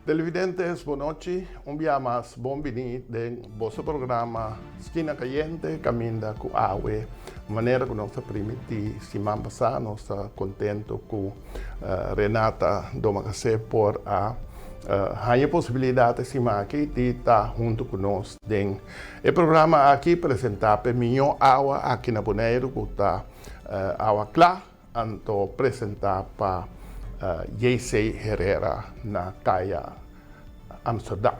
Televidentes, bon nochi. Un bia mas bon bini den boso programa Skina Kayente, kaminda ku awe. Manera ku nos a primintí siman pasá, nos ta kontentu ku Renata Domacassé por a haña e posibilidat e siman aki di ta huntu ku nos den e programa aki presentá p'e mihó awa aki na Boneiru ku ta Awa Kla, anto presentá pa JC Herrera na Kaya Amsterdam.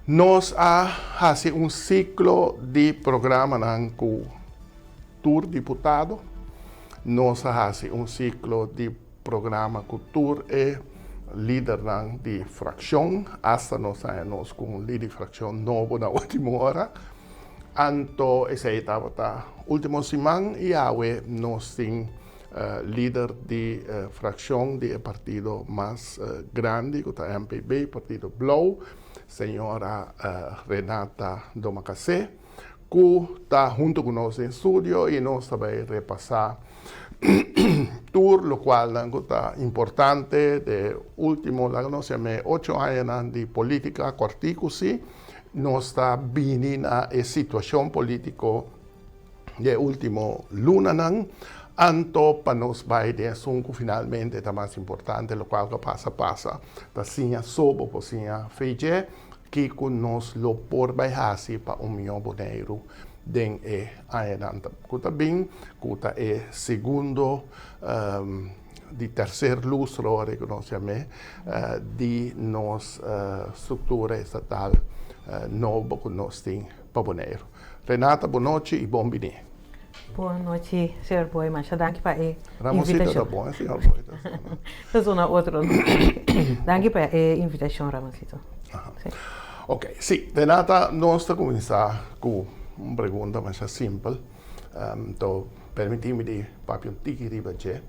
Nos a hasi un siklo di programanan ku tur diputado, nos a hasi un siklo di programa ku tur e lidernan di frakshon, asta nos haña nos ku un lider di frakshon nobo na último ora. Anto esei tabata último siman i awe nos tin lider di frakshon di e partido mas grandi ku ta MPB, Partido Blou, señora Renata Domacassé, ku ta huntu ku nos den studio i nos ta bai repasá tur lokualnan ku ta importante de último, laga nos yam'é ocho añanan di polítika kòrtiku si. Nos ta bini na e situashon polítiko di e último lunanan, anto pa nos bai den esun ku finalmente ta mas importante, lokual ku a pasa pasa, ta siña so bo por siña fe dje kiko nos lo por bai hasi pa un mihó Boneiru den e añanan ku ta bin, ku ta e segundo di tercer lustro ora ku nos yam'é di nos struktura estatal nobo ku nos tin pa Boneiru. Renata, bon nochi i bon bini. Bon nochi, señor Boy. Masha danki pa e invitashon. Ramonsito ta bon, señor Boy ta sona. Ta sona otro. Danki pa e invitashon, Ramonsito. Ok, si. Renata, nos ta kuminsá ku un pregunta masha simpel. Anto permití mi di papia un tiki riba dje.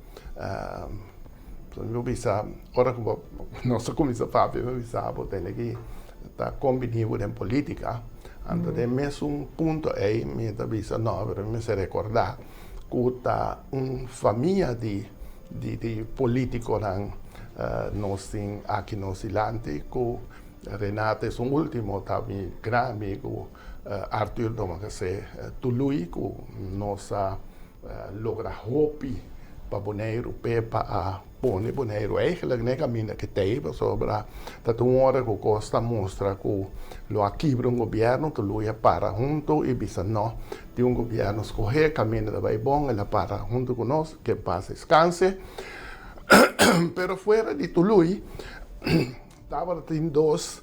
Mi por bisa, ora ku bo nos a kuminsá papia, mi a bisa bo tene ki ta kombiní bo den polítika. Anto den mesun punto ei mi ta bisa no, pero mi mester rekordá ku ta un famia di di polítikonan nos tin aki nos dilanti ku Renata esun último ta mi gran amigu. Arthur Domacassé Tului ku nos a logra hopi pa Boneiru p'e pa a pone Boneiru eigenlijk n'e kaminda ke t'ei pasobra ta ta un ora ku kos ta mustra ku lo a kibra un gobièrnu Tului a para huntu i bisa no tin un gobièrnu skohé kaminda ta bai bon el a para huntu ku nos ke pas deskanse pero fuera di Tului Tabata tin dos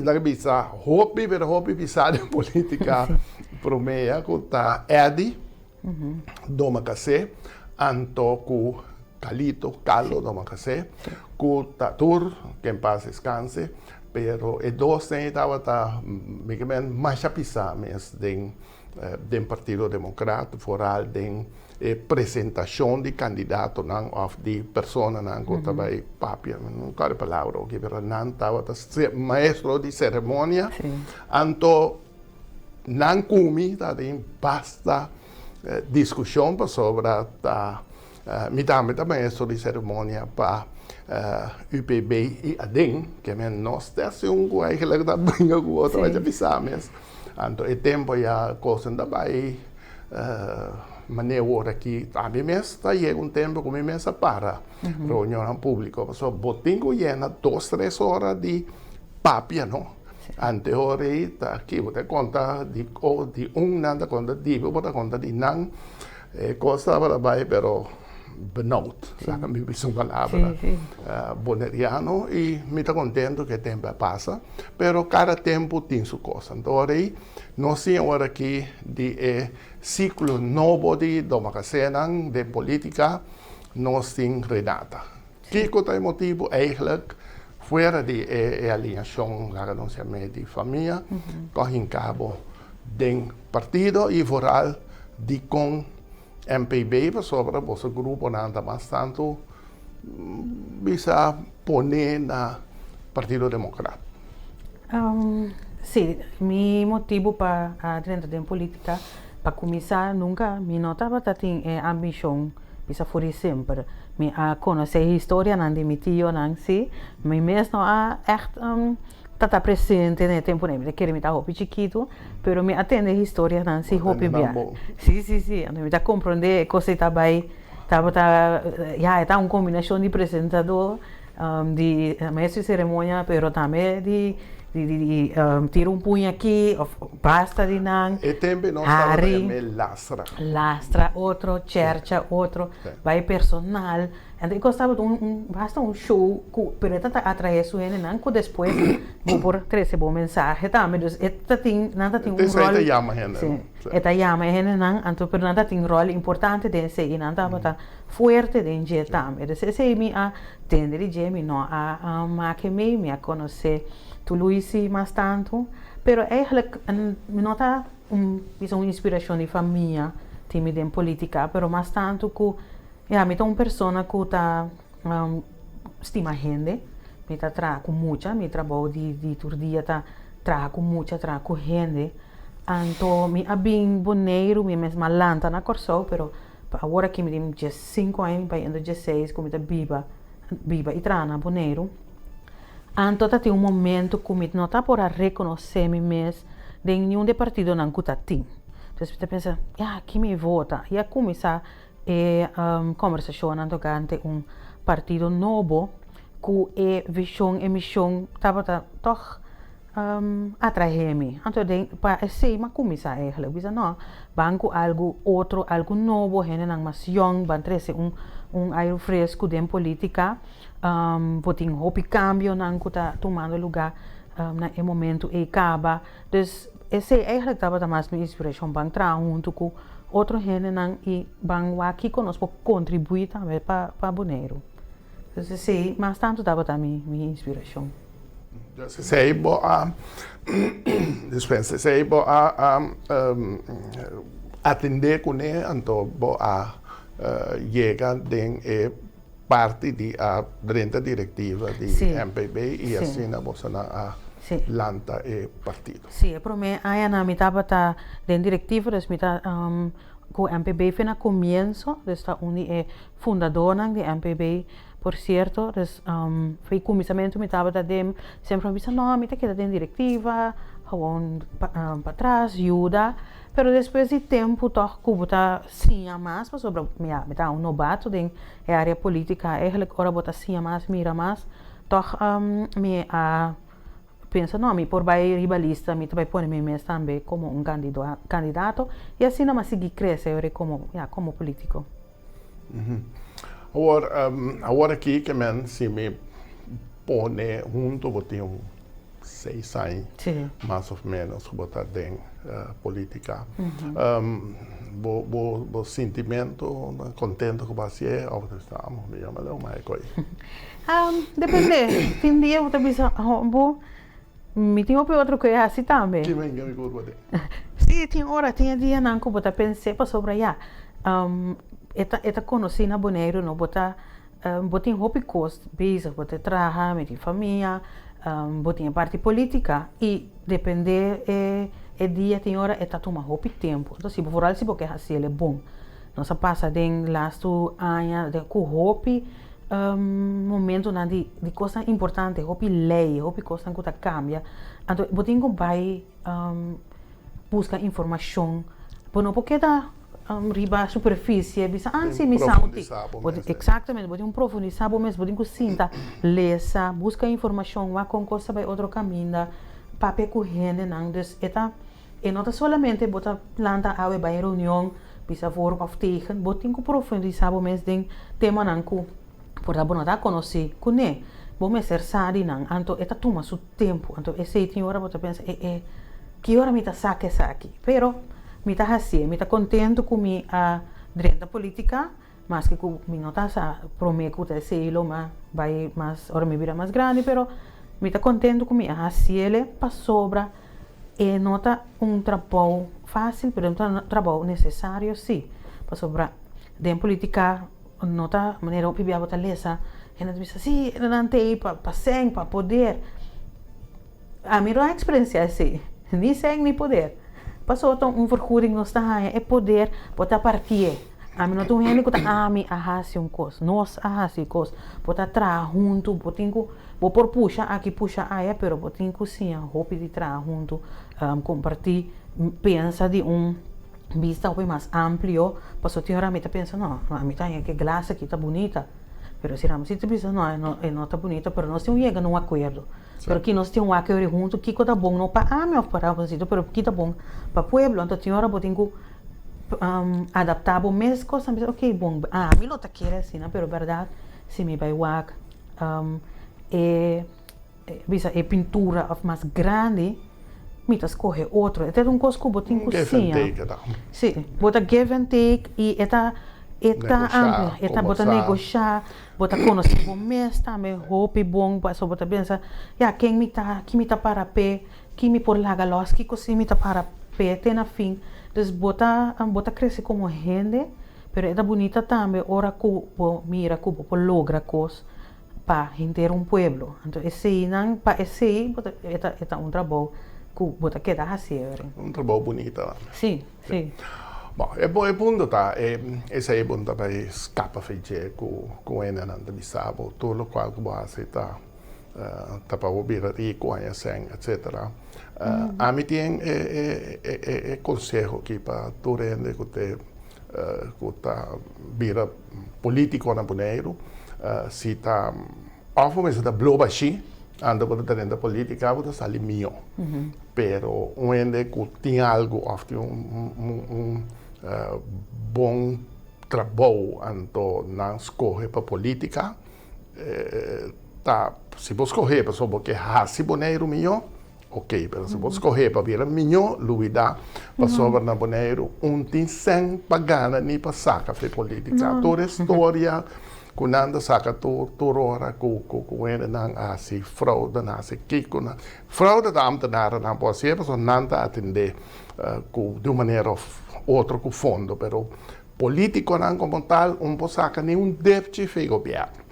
laga bisa hopi pero hopi bisa den politica prome ya cu ta Eddy Domacassé anto cu Calito Carlo Domacassé cu ta tur que en paz descanse pero e dos den tabata mi ke men masha pisa mes den den Partido Democrat, vooral den e presentacion di candidatonan of di personanan cu ta bay papia, mi no acorda e palabra oki, pero nan tabata maestro di ceremonia, anto nan cu mi tabatin basta discusion pasobra ta mi tambe ta maestro di ceremonia pa UPB y aden, ke men nos ta haci un cu eigenlijk ta bringa cu otro, a bisa mes. Anto e tempo ya cosnan ta bay manera wor aki ami mes ta yega un tempo cu mi mes a para reunionnan publico pasobra bo tin cu yena dos tres ora di papia no ante ora ey ta aki bo ta conta di un nan ta conta di bo ta conta di nan e cos tabata bay pero benauwd, laga mi bisa un palabra boneriano y mi ta contento cu e tempo a pasa, pero cada tempo tin su cosa. Anto ora ey nos tin awor aki di e ciclo nobo di Domacasenan den politica, nos tin Renata. Kico ta e motibo eigenlijk fuera di e alineacion, laga nos yam'e di famia, cu a hinca bo den partido y vooral dicon MPB pasobra boso gruponan ta mas tantu bisa pone na Partido Democrat. Sí, mi motibu pa a drenta den politica, pa cuminsa nunca mi no tabata tin e ambicion bisa for di semper. Mi a konosé historianan di mi tionan, sí. Mi mes no a ègt tata presente na e tempunan, mi ta kere mi ta hopi chikitu, pero mi a tende historianan sí hopi bia. Sí, sí, sí. Anto mi ta komprondé e kos ei ta bai, tabata, ya, e ta un kombinashon di presentadó, di maestro di seremonia, pero tambe di di di tira un puña aki òf basta di nan, E tempu ei nos tabata yam'é lastra. Lastra otro, chèrcha otro, bai personal. Anto e kos tabata un un basta un show ku pero e ta ta atraé su hendenan ku despues bo por trese bo mensahe tambe. Dus e ta tin nan ta tin un ròl. E ta yama hende. Si, e ta yama e hendenan anto pero nan ta tin ròl importante den esei i nan tabata fuerte den dje tambe. Dus esei mi a tende di dje, mi no a make mei, mi a konosé Tuluisi mas tantu, pero eigenlijk mi no ta un bisa un inspirashon di famia tin mi den politica, pero mas tantu ku ya mi ta un persona ku ta stima hende, mi ta traha ku mucha, mi trabou di di tur dia ta traha ku mucha, traha ku hende, anto mi a bin Boneiru, mi mes a lanta na Kòrsou, pero pa awor aki mi tin diesinku aña, mi bayendo dieseis ku mi ta biba biba i traha na Boneiru. Anto ta tin un momento ku mi no ta por a rekonosé mi mes den niun di e partidonan ku ta tin. Entonces mi ta pensa, ya, ki mi vota? I a kuminsá e kombersashonnan tokante un partido nobo ku e vishon, e mishon tabata tòg atraé mi. Anto den pa esei mi a kuminsá eigentlik. Bisa no, ban ku algu otro, algu nobo, hendenan mas yòn, ban trese un un aire fresku den politika. Bo tin hopi kambionan ku ta tumando lugá na e momentu ei kaba. Dus esei eigentlik tabata mas mi inspirashon, ban traha huntu ku otro hendenan i ban wak kiko nos por kontribuí tambe pa pa Boneiru. Dus esei mas tantu tabata mi mi inspirashon. Dus esei bo a dispensa, esei bo a atendé kuné anto bo a yega den e parti di a drenta directiva di MPB y asina bosonan a lanta e partido. Sí, e prome añanan mi tabata den directiva, dus mi ta cu MPB fe na comienso, dus ta un di e fundadornan di MPB por cierto, dus fe cuminsamentu mi tabata den, semper mi bisa no mi ta keda den directiva, gewoon patras yuda, pero despues di tempo toch cu bo ta siña mas pasobra ya mi ta un nobato den e área polítika. Eigenlijk ora bo ta siña mas, mira mas, tòg mi a pensa no, mi por bai riba lista, mi ta bai pone mi mes tambe komo un kandidato i asina mi a sigui krese ora komo, ya, komo polítiko. Awor, awor aki ke men si mi pone hunto bo tin un seis aña mas of menos ku bo ta den politica. Bo bo bo sintimento kontento ku bo hasié of bo ta bisa amo mi yama leu mai koe? Depende, tin dia bo ta bisa bo mi tin hopi otro koe hasi tambe. Ki men mi kurpa tin? Si tin ora tin e dianan ku bo ta pens'é pasobra ya e ta e ta konosí na Boneiru no bo ta Bo tin hopi kos bezig, bo ta traha, mi tin famia, bo tin e parti politica y depende e e dia tin ora e ta tuma hopi tempo. Entonces si bo vooral si bo ke haci el e bon. Nos a pasa den lastu aña den cu hopi momentonan di di cosnan importante, hopi ley, hopi cosnan cu ta cambia. Anto bo tin cu bay busca informacion, bo no por keda riba superficie bisa ah si mi sa un tin. Exactamente, bo tin ku profundisa bo mes, bo tin ku sinta lesa, buska informacion, wak kon kos ta bai otro kaminda, papia ku hendenan. Dus e ta, e no ta solamente bo ta lanta awe bai reunion, bisa voor of tegen, bo tin ku profundisa bo mes den temanan ku por ta bo no ta konosí kuné. Bo mester sa di nan, anto e ta tuma su tempu. Anto esei tin ora bo ta pensa, e e, ki ora mi ta saka esaki? Pero mi ta hasié, mi ta kontentu ku mi a drenta politika, maske ku mi no ta sa promé ku ta esei lo mi a bai mas ora mi bira mas grandi, pero mi ta kontentu ku mi a hasiele pasobra e no ta un trabou fásil, pero e ta un trabou nesesario sí, pasobra den politika No ta manera hopi bia bo ta lesa, hende ta bisa si nan ta ei pa sèn, pa poder. Ami no a eksperensiá esei, ni sèn ni poder. Pasobra ta un vergoeding nos ta haña, e poder bo ta partié. Ami no ta un hende ku ta ami a hasi un kos, nos a hasi kos. Bo ta traha huntu, bo tin ku, bo por pusha aki pusha aya, pero bo tin ku siña hopi di traha huntu, kompartí, pensa di un bista hopi mas amplio, pasobra tin ora mi ta pensa, no, ami ta haña ku e glas aki ta bunita, pero si Ramsey ta bisa, no, e no ta bunita, pero nos tin ku yega na un akuerdo. Pero ki nos tin wak ori huntu, kiko ta bon no pa ami òf pa Ramsey, pero ki ta bon pa pueblo. Anto tin ora bo tin ku adaptá bo mes kos, mi bisa ok bon ami lo ta kere asina pero bèrdat si mi bai wak e bisa e pintura òf mas grandi mi ta skohe otro e ta un kos ku bo tin ku siña si bo ta give and take i e ta e ta amplia e ta bo ta negoshá bo ta konosé bo mes tambe hopi bon pasobra bo ta pensa ya ken mi ta ki mi ta para p'e. Ki mi por laga los, kiko si mi ta para p'e te na fin. Dus bo ta bo ta krese komo hende, pero e ta bunita tambe ora ku bo mira ku bo por logra kos pa henter un pueblo. Anto eseinan, pa esei bo ta e ta e ta un trabou ku bo ta keda hasi eri. Un trabou bunita. Si, si. Bon, e e punto ta, e esei bo no ta bai skapa fei dje ku ku hendenan ta bisa bo tur lokual ku bo hasi ta. Ta pa bo bira rico, haña sèn, etcetera. Ami tin e conseho aki pa tur hende cu te cu ta bira politico na Boneiru, si ta of bo mester ta blo bashi anto bo ta drenta politica bo ta sali mihó. Pero un hende cu tin algo of tin un bon trabou anto nan scoge pa politica, Ta, si bo skohé pasobra bo ke hasi Boneiru miñó, ok, pero si bo skohé pa bira miñó, lubidá, pasobra na Boneiru un tin sèn pa gana ni pa saka fe polítika. Tur e storia ku nan ta saka tur tur ora ku ku ku hendenan a hasi fraude, nan a hasi kiko, nan fraude ta ámtenarennan por hasié pasobra nan ta atendé ku di un manera òf otro ku fondo, pero Politiconan como tal un por saca ni un depchi fei gobierno.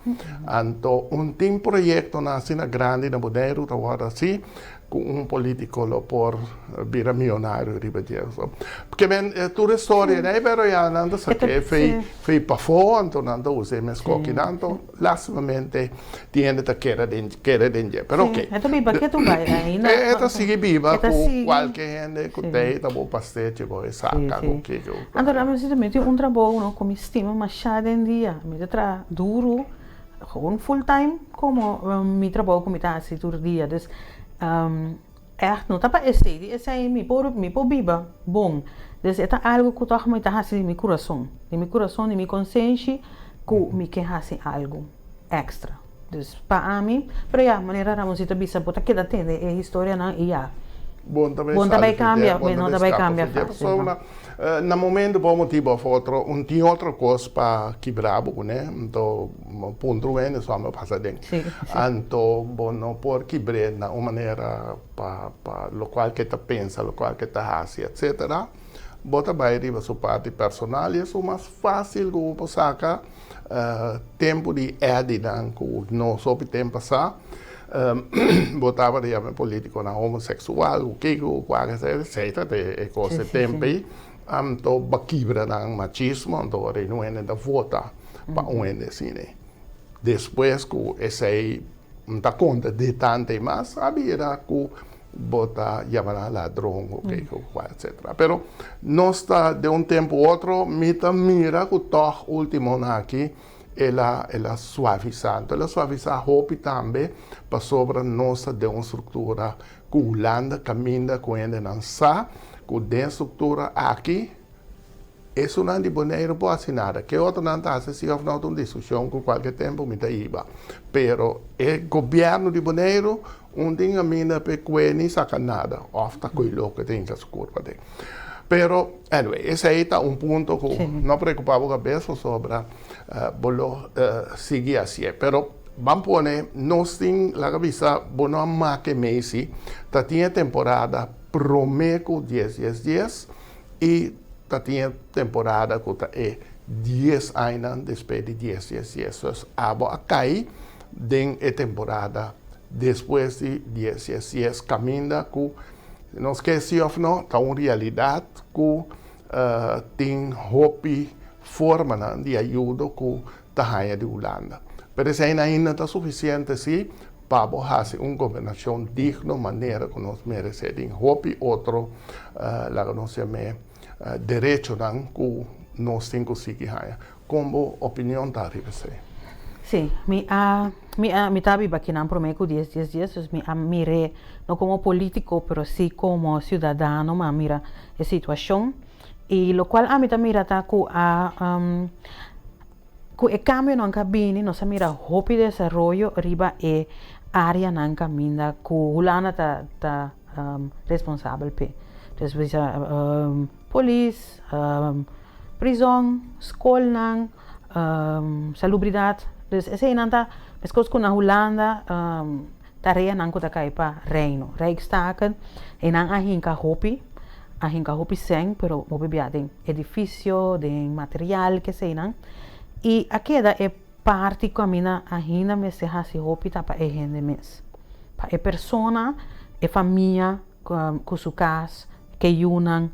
Anto un tin proyectonan asina grandi na Boneiru ta worde haci cu un politico lo por bira miyonario riba dje. So, ke men tur e storia nei pero ya nan ta saque fei fei pafo anto nan ta usa e mes kokinan anto lastimamente tin hende ta kere den kere den dje pero ok. E ta biba ketu bai ainda. E ta sigui biba ku kualke hende ku tei ta bo pastechi bo e saka ku kiko. Anto mi sinti mi tin un trabou no ku mi stima masha den dia mi ta traha duru gewoon full time komo mi trabou ku mi ta hasi tur dia dus ègt no ta pa esei di esei mi por mi por biba bon dus e ta algu ku tòg mi ta hasi di mi kurason di mi kurason di mi konsenshi ku mi ke hasi algu. Extra. Dus pa ami, pero ya, manera Ramoncito a bisa, bo ta keda tende e historianan i ya. Bon ta bai sali cambia, bon no ta bai cambia facil, no. Na momento pa un motibo of otro, un tin otro cos pa kibra bo cune, anto puntra un hende so mi a pasa den. Anto bo no por kibr'é na un manera pa pa locual ke ta pensa, locual ke ta haci, etcetera. Bo ta bai riba su parti personal i esun mas facil cu bo por saca. Tempu di Eddienan ku nos hopi tempu pasá bo tabata yama e politikonan homoseksual ku kiko ku kua esei ta e kos e tempu ei anto bo a kibra nan machismo anto ora ei un hende ta vota pa un hende asina ei despues ku esei ta konta di tantu ei mas a bira ku Bo ta yama nan ladron o kiko ku kua etcetera. Pero nos ta den un tempu u otro mi ta mira ku tòg ultimonan aki el a el a suavisá. Anto el a suavisá hopi tambe pasobra nos ta den un struktura ku Hulanda kaminda ku hendenan sa ku den e struktura aki Esunnan di Boneiru por hasi nada. Ke otronan ta hasi si òf no ta un diskushon ku kualke tempu mi ta hiba. Pero e gobièrnu di Boneiru un tin kaminda p'e kue ni saka nada òf ta koe loke ta hinka su kurpa den. Pero anyway esei ta un punto ku no preokupá bo kabes pasobra bo lo sigui hasié. Pero ban pone nos tin laga bisa bo no a make mei si ta tin e temporada promé ku dies dies dies I ta tin e temporada ku ta e dies añanan despues di dies dies dies. Dus abo a kai den e temporada despues di dies dies dies kaminda ku nos ke si òf no ta un realidat ku tin hopi formanan di ayudo ku ta haña di Hulanda. Pero esei ainda ta sufisiente si pa bo hasi un gobernashon digno manera ku nos meresé den hopi otro laga nos yam'é derechonan ku nos tin ku sigui haña. Kon bo opinion ta riba esei? Sí, mi a mi a mi ta biba akinan promé ku dies dies dies, dus mi a mir'é no komo polítiko pero sí komo siudadano mi a mira e situashon i lokual ami ta mira ta ku a Ku e kambionan ku a bini nos a mira hopi desaroyo riba e áreanan kaminda ku Hulanda ta ta responsabel p'e. Entonces bo bisa polis, prizòn, skolnan, salubridat. Dus eseinan ta meskos ku na Hulanda tareanan ku ta kai pa Reino, Rijkstaken, einan a hinka hopi, a hinka hopi sèn, pero hopi bia den edifisio, den material, keseinan, i a keda e parti ku aminda ainda mester hasi hopi ta pa e hende mes, pa e persona, e famia ku su kas, ku e yunan,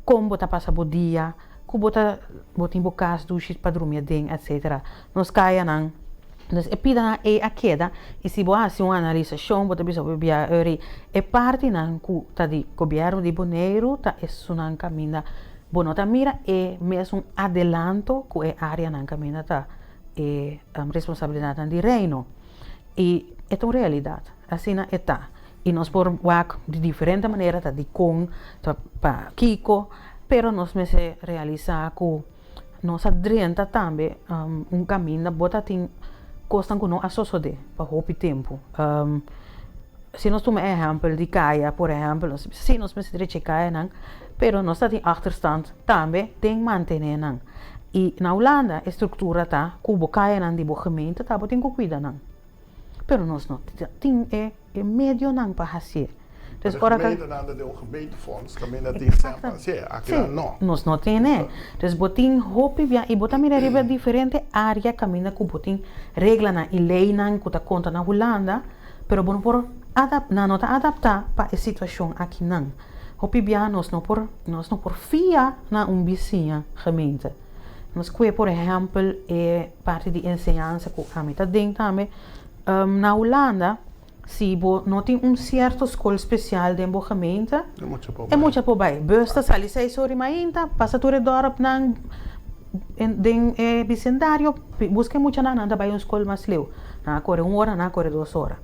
kon bo ta pasa bo dia, ku bo ta bo tin bo kas dushi pa drumi aden etcetera. Nos kayanan, dus e pidanan ei a keda i si bo hasi un analisashon bo ta bisa bo bia ori e partinan ku ta di gobièrnu di Boneiru ta esunnan kaminda bo no ta mira e mesun adelanto ku e áreanan kaminda ta e responsabilidatnan di Reino i e ta un realidat asina e ta. I nos por wak di diferente manera ta dikon, ta pa kiko, pero nos mester realisá ku nos a drenta tambe un kaminda bo ta tin kosnan ku no a sosodé pa hopi tempu. Si nos tuma e ehèmpel di kaya por ehèmpel, nos bisa si nos mester drecha e kayanan, pero nos ta tin achterstand tambe den mantené nan. I na Hulanda e struktura ta ku bo kayanan di bo gemeente ta bo tin ku kuida nan. Pero nos no tin e medionan pa hacié. Entonces, ora ka. Gemeentenan ta den un gemeentefonds kaminda tin sèn pa hacié, akinan no. Nos no tene. Entonces bo tin hopi bia i bo ta mira riba diferente área kaminda ku bo tin reglanan i leinan ku ta konta na Hulanda, pero bo no por adap, nan no ta adaptá pa e situashon akinan. Hopi bia nos no por, nos no por fia na un bisiña gemeente. Nos kue por ehèmpel e parti di enseñansa ku ami ta den tambe na Hulanda si bo no tin un sierto skol spesial den bo gemeente e mucha por bai. Bus ta sali seis ora di mainta pasa tur e dòrpnan den e bisendario buska e muchanan nan ta bai un skol mas leu. Nan a kore un ora nan a kore dos ora.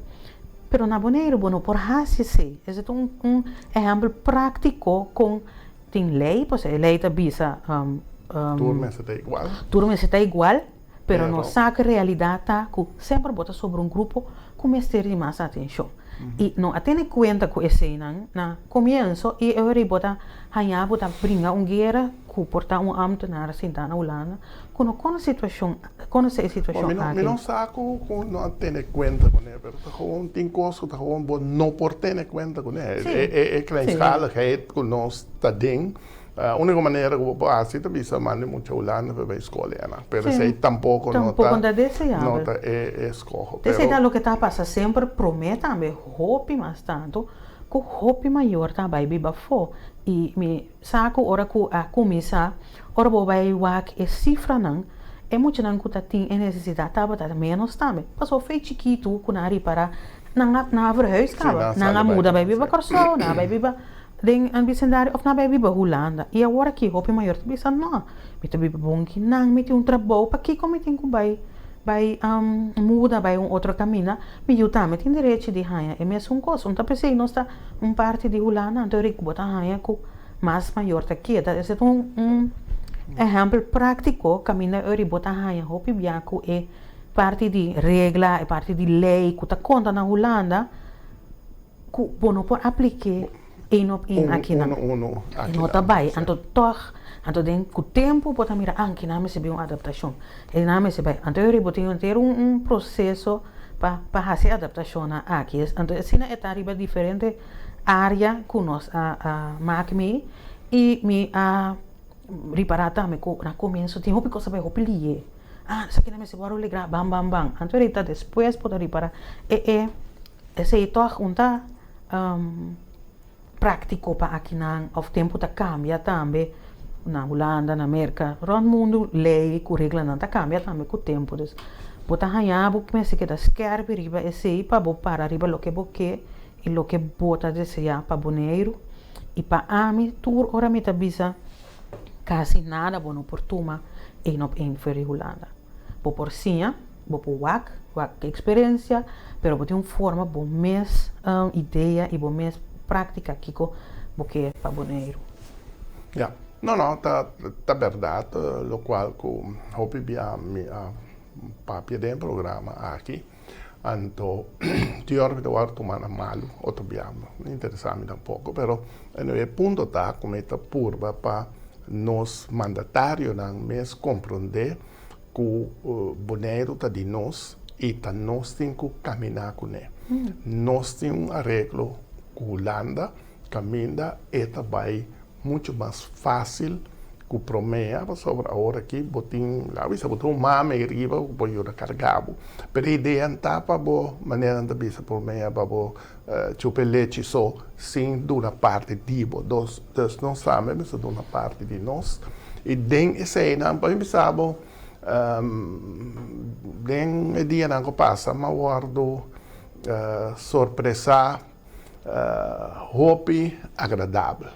Pero na Boneiru bo no por hasi esei. Esei ta un ehèmpel práktiko kon Tin ley, pues e ley ta bisa. Tur mester ta igual. Tur mester ta igual, pero nos sa cu realidad ta cu semper bo ta sobre un grupo cu mester di mas atencion. Y no a tene cuenta cu eseynan na comienzo y e ora bo ta haña bo ta bringa un guera cu por ta un ambtenaar sinta na Hulanda cu no conoce situacion, conoce e situacion aki. Mi no sa cu no a tene cuenta cune, pero ta gewoon tin cos cu ta gewoon bo no por tene cuenta cune. E kleinschaligheid cu nos ta den, unico manera cu bo por haci ta bisa manda e mucha Hulanda pa bay scol ena, pero esey tampoco no ta no ta e escoho. Esey ta loke ta pasa semper prome tambe hopi mas tanto cu hopi mayor ta bay biba afo y mi Sa ku ora ku a kuminsá, ora bo bai wak e sifranan, e muchanan ku ta tin e nesesidat tabata ménos tambe. Pasobra fe chikitu ku nan a ripará, nan a nan a verhuis kaba, nan a muda bai biba Kòrsou, nan a bai biba den un bisendario òf nan a bai biba Hulanda. I awor aki hopi mayor ta bisa, nò, mi ta biba bon aki nan, mi tin un trabou, pakiko mi tin ku bai bai muda bai un otro kaminda? Mi yu tambe tin derechi di haña e mesun kos. Un ta p'esei nos ta un parti di Hulanda, anto riku bo ta haña ku mas mayor ta keda. Esei ta un ehèmpel práktiko kaminda ori bo ta haña hopi bia ku e parti di regla, e parti di lei ku ta konta na Hulanda ku bo no por aplik'é één op één akinan. E no ta bai. Anto tòg, anto den ku tempu bo ta mira, ah, kinan mester bin un adaptashon. Einan mester bai. Anto ori bo tin henter un proseso pa pa hasi e adaptashonnan aki. Anto asina e ta riba diferente área ku nos a a mak mi i mi a ripará tambe ku na komienso tin hopi kos a bai hopi lié. Ah, esaki nan mester wòrdu legrá bam bam bam. Anto ori ta despues bo ta ripará e e esei tòg un ta práktiko pa akinan òf tempu ta kambia tambe. Na Hulanda, na Merka, rònt mundu lei ku reglanan ta kambia tambe ku tempu. Dus bo ta haña bo mester keda skèrpi riba esei pa bo para riba loke bo ke i loke bo ta deseá pa Boneiru. I pa ami tur ora mi ta bisa kasi nada bo no por tuma één op één for di Hulanda. Bo por siña, bo por wak, wak ku eksperensia, pero bo tin un forma bo mes idea i bo mes práktika kiko bo ke pa Boneiru. Ya. No, no, ta ta bèrdat lokual ku hopi bia mi a papia den e programa aki. Anto tin ora mi ta wòrdu tuma na malu, otro bia no interesá mi tampoko, pero anyway e punto ta ku mi ta purba pa nos mandatarionan mes komprondé ku Boneiru ta di nos i ta nos tin ku kaminá kuné. Nos tin un areglo ku Hulanda kaminda e ta bai muchu mas fásil ku promé pasobra awor aki bo tin laga bisa bo tin un mama ei riba ku por yuda karga bo pero e idea no ta pa bo manera nan ta bisa promé pa bo chupa e lechi so sin duna parti di bo dus nos tambe mester duna parti di nos i den eseinan pa mi bisa bo den e dianan ku pasa mi a wòrdu sorpresá. Hopi agradabel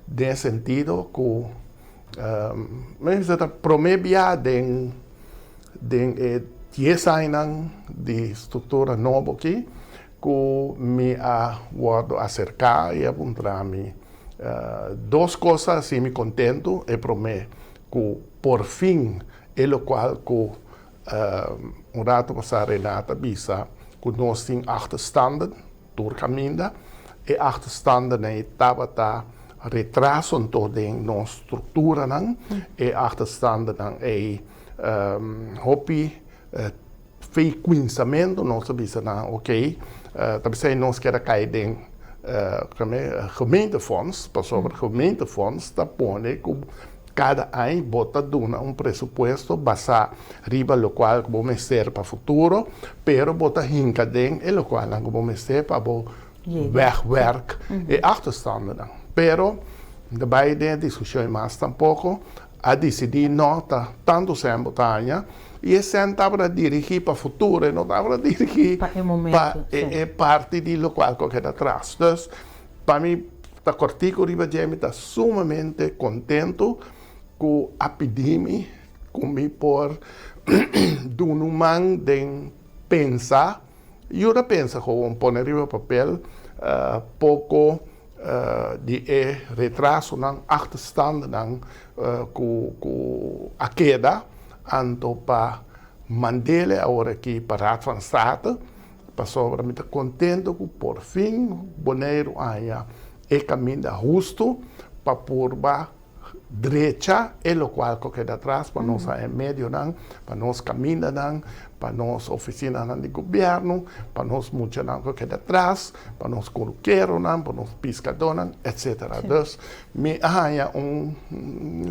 den e sentido ku mi bisa ta prome bia den den e dies añanan di struktura nobo aki ku mi a wòrdu aserká i a puntra mi dos kos a hasi mi kontentu, e prome ku por fin e lokual ku Un rato pasá Renata bisa ku nos tin achterstanden tur kaminda. E achterstandennan ei tabata retraso anto den nos strukturanan. E achterstandennan ei hopi fei kuinsamentu nos a bisa nan oke ta bisei nos keda kai den gemeentefonds pasobra gemeentefonds ta pone ku Kada aña bo ta duna un presupuesto basá riba lokual ku bo mester pa futuro, pero bo ta hinka den e lokualnan ku bo mester pa bo wegwerk e achterstandennan. Pero, no ta bai den e diskushon mas tampoko, a disidí no ta tantu sèn bo ta haña, i e sèn tabata dirigí pa futuro, e no tabata dirigí pa e parti di lokual ku a keda atras. Dus, pa mi Ta kòrtiku riba dje, mi ta sumamente kontentu ku a pidi mi ku mi por duna un man den pensa, yuda pensa gewoon pone riba papel poko di e retrasonan, achterstandennan ku ku a keda, anto pa mand'e awor aki pa Raad van State. Pasobra mi ta kontento ku por fin Boneiru haña e kaminda hustu pa purba drecha e lokual ku keda atras pa nos haña medionan, pa nos kamindanan, pa nos ofisinanan di gobièrnu, pa nos muchanan ku keda atras, pa nos kunukeronan, pa nos piskadónan, etsetera. Dus mi a haña un,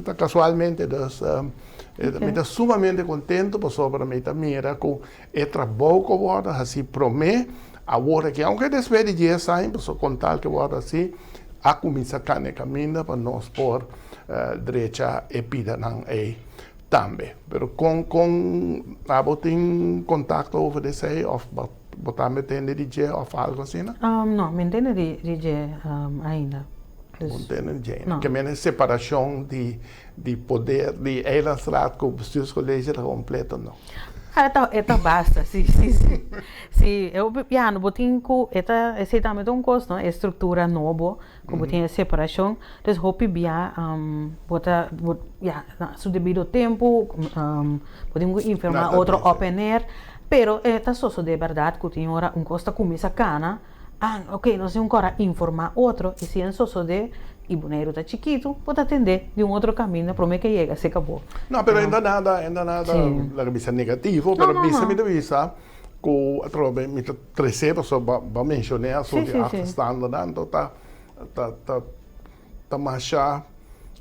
ta kasualmente dus mi ta sumamente kontento pasobra mi ta mira ku E trabou ku wòrdu hasí promé, awor aki, aunke despues di dies aña, pasobra kon tal ke wòrdu hasí, a kuminsá kanda e kaminda pa nos por drecha e pidanan ei tambe. Pero kon kon abo tin kontakto over di esei òf bo tambe tende di dje òf algu asina? No, mi no tende di dje ainda. Bo no tende di dje ainda. Ke mene separashon di Di poder di Eilandsraad ku Bestuurscollege ta kompleto no. Ah, e ta, e ta basta, si, si, si. Si, e hopi piano bo tin ku, e ta, esei tambe ta un kos, no, e struktura nobo ku bo tin e separashon. Dus hopi bia bo ta, bo, ya, na su debido tempu bo tin ku informá otro op en neer, pero e ta sosodé bèrdat ku tin ora un kos ta kuminsá kana. Ah, ok, nos tin un kor a informá otro i si en sosodé i Boneiru ta chikitu, bo ta tendé di un otro kaminda promé ke yega serka bo. No, pero enda nada, enda nada, laga bisa negativo, pero bisa mi ta bisa ku atrobe mi ta tresé pasobra bo a menshoné asuntu di achterstandennan, anto ta ta ta ta masha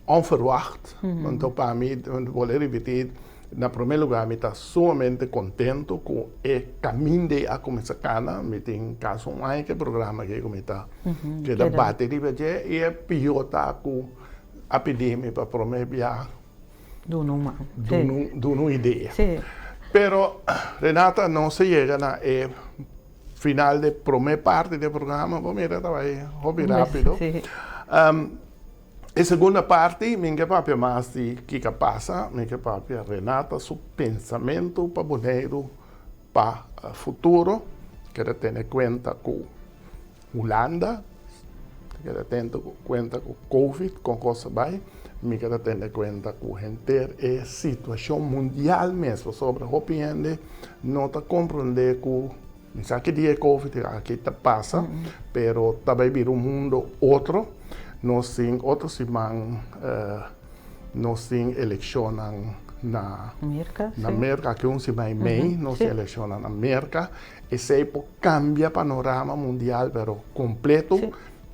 onverwacht, anto pa mi, bolbe ripití, na promé lugá mi ta sumamente kontento ku e kaminda ei a kuminsá kana, mi tin kasi un aña ku e programa aki ku mi ta keda bati riba dje i e pió ta ku. a pidi mi pa prome bia Duna un man. Duna un idea. Pero Renata nos a yega na e final di e prome parti di e programa, bo mira ta bai hopi rapido. E segunda parti mi ke papia mas di kiko a pasa, mi ke papia Renata su pensamentu pa Boneiru pa futuro, keda tene kuenta ku Hulanda, keda tene kuenta ku covid kon kos a bai, mi keda tene kuenta ku henter e situashon mundial mes pasobra hopi hende no ta komprende ku mi sa ki dia e covid aki ta pasa pero ta bai bira un mundo otro, nos tin otro siman nos tin elekshonnan na Merka aki un siman i mei nos tin elekshonnan na Merka. Esei por cambia panorama mundial pero completo.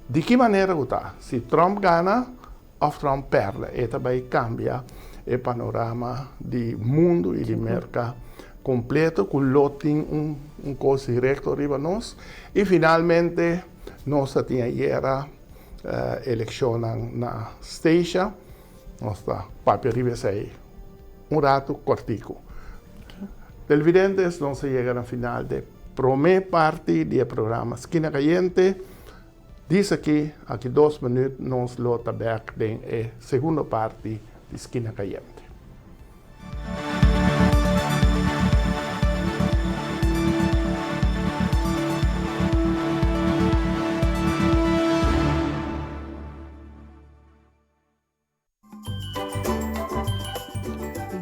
Di ki manera cu ta? Si Trump gana of Trump perde e ta bay cambia e panorama di mundo y di Merca completo cu lo tin un cos directo riba nos. Y finalmente nos ta tin ayera eleccionnan na Statia. Nos ta papia riba esei un ratu kortiku. Televidentes, nos a yega na final de promé parti di e programa Skina Kayente. Dis aki, aki dos minüt nos lo ta bèk den e segundo parti di Skina Kayente.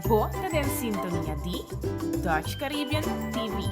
Bo ta den sintonia di Dutch Caribbean TV.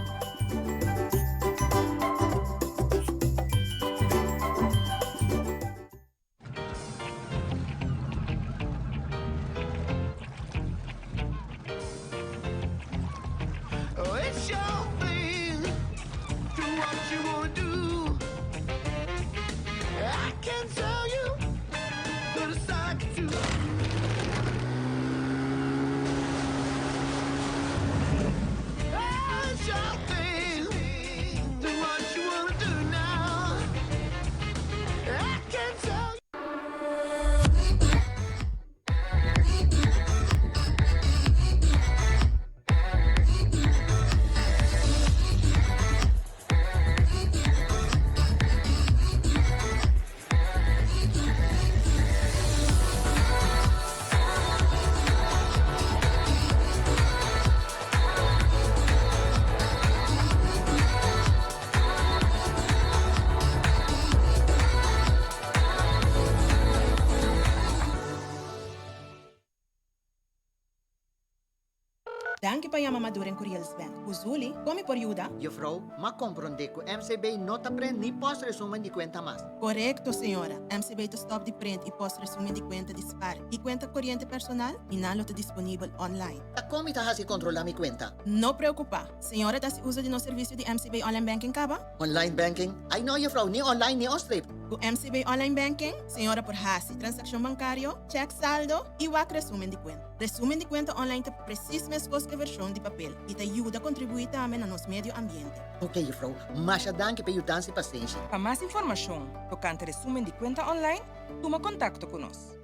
Danki pa yama Maduren Curiel's Bank. Uzuli, kon mi por yuda? Juffrouw, m'a komprondé ku MCB no ta prent ni post resumen di kuenta mas. Korekto, señora. MCB ta stòp di prent i post resumen di kuenta di spar i kuenta koriente personal i nan lo ta disponibel online. Ta kon mi ta hasi kontrolá mi kuenta? No preokupá. Señora ta hasi uso di nos servisio di MCB Online Banking kaba? Online banking? Ai no, juffrouw, ni online ni onstreep. Ku MCB Online Banking, señora por hasi transakshon bankario, chèk saldo i wak resumen di kuenta. Resumen di kuenta online ta presis meskos ku e vershon di papel i ta yuda kontribuí tambe na nos medio ambiente. Ok, juffrouw, masha danki pa e yudansa i pasenshi. Pa mas informashon tokante resumen di kuenta online, tuma kontakto ku nos.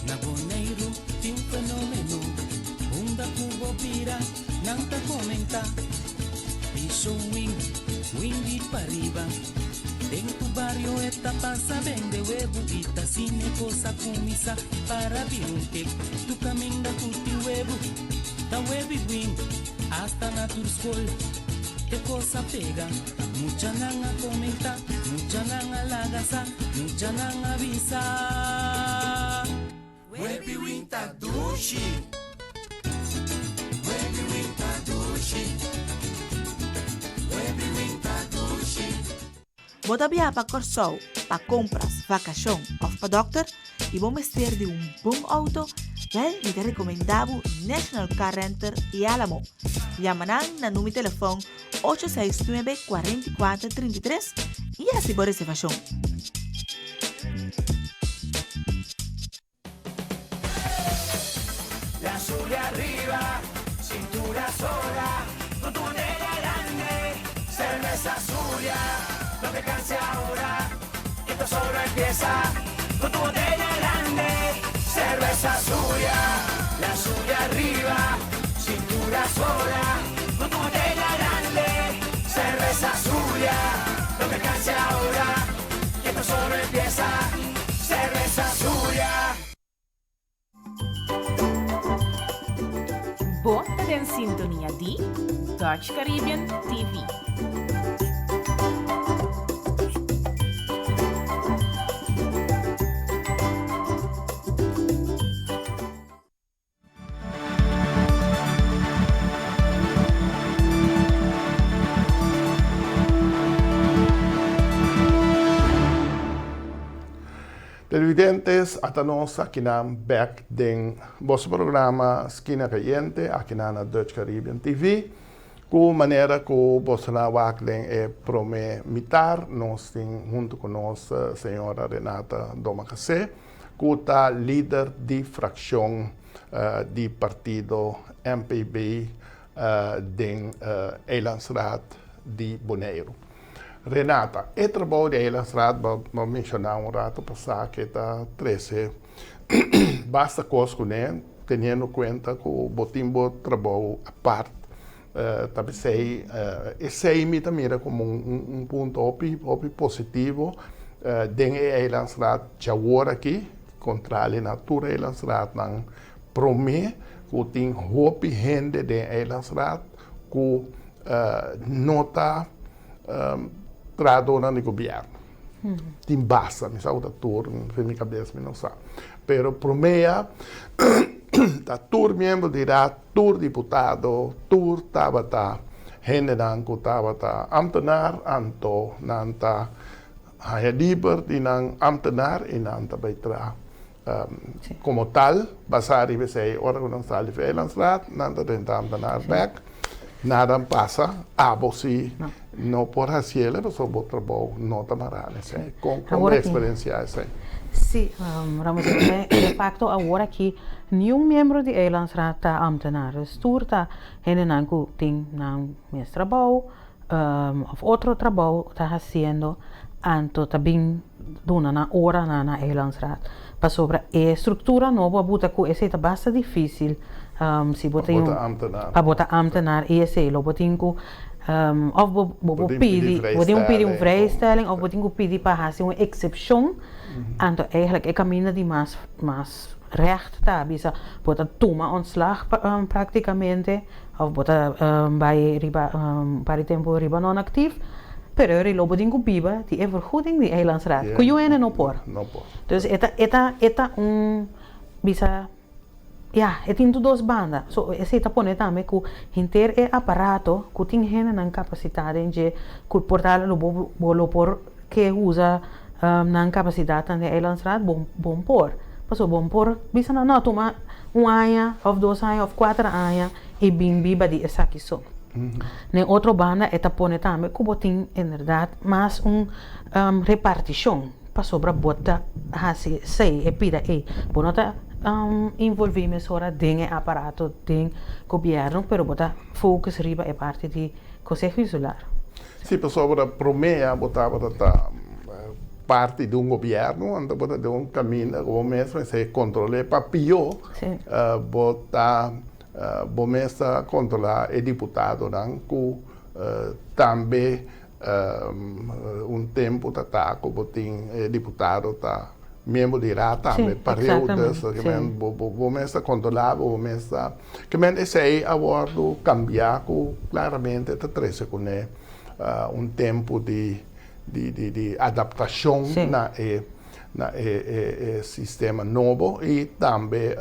Na Boneiru tin un fenomeno, unda ku bo bira nan ta komentá. Piso wing, wing di pariba. Den tu bario e ta pasa bende webu i ta asina e kos a kuminsá para bira un kek. Tu kaminda ku tin webu ta webi win asta na tur skol e kos a pega. Muchanan a komentá, muchanan a laga sa, muchanan a bisa. Webi win ta dushi. Webi win ta dushi. Webi win ta dushi. Bo ta biaha pa Kòrsou pa kompras, vakashon òf pa dòkter i bo mester di un bon outo? Wèl, mi ta rekomendá bo National Car Renter i Alamo. Yama nan na num'i telefòn ocho seis nuebe 44 33 i hasi bo reservashon. Bo ta den sintonia di Dutch Caribbean TV. Televidentes, ata nos akinan bek den boso programa Skina Kayente akinan na Dutch Caribbean TV. Ku manera ku boso na wak den e prome mitar nos tin huntu ku nos señora Renata Domacassé ku ta lider di frakshon di partido MPB den Eilandsraad di Boneiru. Renata, e trabou di Eilandsraad bo a menshoná un rato pasá ke ta trese basta kos kuné, teniendo kuenta ku bo tin bo trabou apart. Ta p'esei esei mi ta mira komo un punto hopi hopi positivo den e Eilandsraad djawor aki, kontrali na tur Eilandsraadnan promé ku tin hopi hende den Eilandsraad ku no ta trahadónan di gobièrnu. Tin basta, mi sa ku ta tur, den mi kabes mi no sa. Pero promé ya ta tur miembro di raad, tur diputado, tur tabata hendenan ku tabata ámtenar, anto nan ta haña liber di nan ámtenar i nan ta bai traha. Komo tal, basá riba esei, ora ku nan sali for Eilandsraad, nan ta drenta ámtenar bèk. Nada a pasa, abo si no por hasiel pasobra bo trabou no ta mará na esei. Kon kon bo eksperensiá esei? Sí, Ramos, de fakto awor aki niun miembro di Eilandsraad ta ámtenar. Dus tur ta hendenan ku tin nan mes trabou òf otro trabou ta hasiendo, anto ta bin duna nan ora na na Eilandsraad. Pasobra e struktura nobo a buta ku esei ta basta difísil si bo tin pa bo ta ámtenar i esei lo bo tin ku òf bo bo por pidi bo tin ku pidi un vrijstelling òf bo tin ku pidi pa hasi un eksepshon. Anto eigentlik e kaminda di mas mas règt ta bisa bo ta tuma ontslag praktikamente Of bo ta bai riba un par di tempu riba non actief, pero e lo bo tin cu biba di e vergoeding di Eilandsraad, cu yu hende no por. Dus e ta e ta e ta un bisa ya e tin tur dos banda. So esey ta pone tambe cu henter e aparato cu tin hendenan capacita den dje cu por ta lo bo bo lo por ke usa nan capacidadnan den Eilandsraad bo bon por. Pasobra bo por bisa nan no tuma un aña of dos aña of kuater aña i bin biba di esaki so. Den otro banda e ta pone tambe ku bo tin inderdaad mas un repartishon pasobra bo ta hasi esei e pida ei. Bo no ta involvi mesora den e aparato den gobièrnu pero bo ta focus riba e parti di Konseho Insular. Sí, pasobra promé ya bo tabata ta parti di un gobièrnu, anto bo ta den un kaminda ku bo mes mester kontrol'é pa pió bo ta bo mes ta kontrolá e diputadonan ku tambe un tempu ta ta ku bo tin e diputado ta miembro di raad tambe pareu dus bo mes ta kontrolá bo mes ta Ke men esei a wòrdu kambiá ku klaramente ta trese kuné un tempu di di adaptashon na e na e sistema nobo i tambe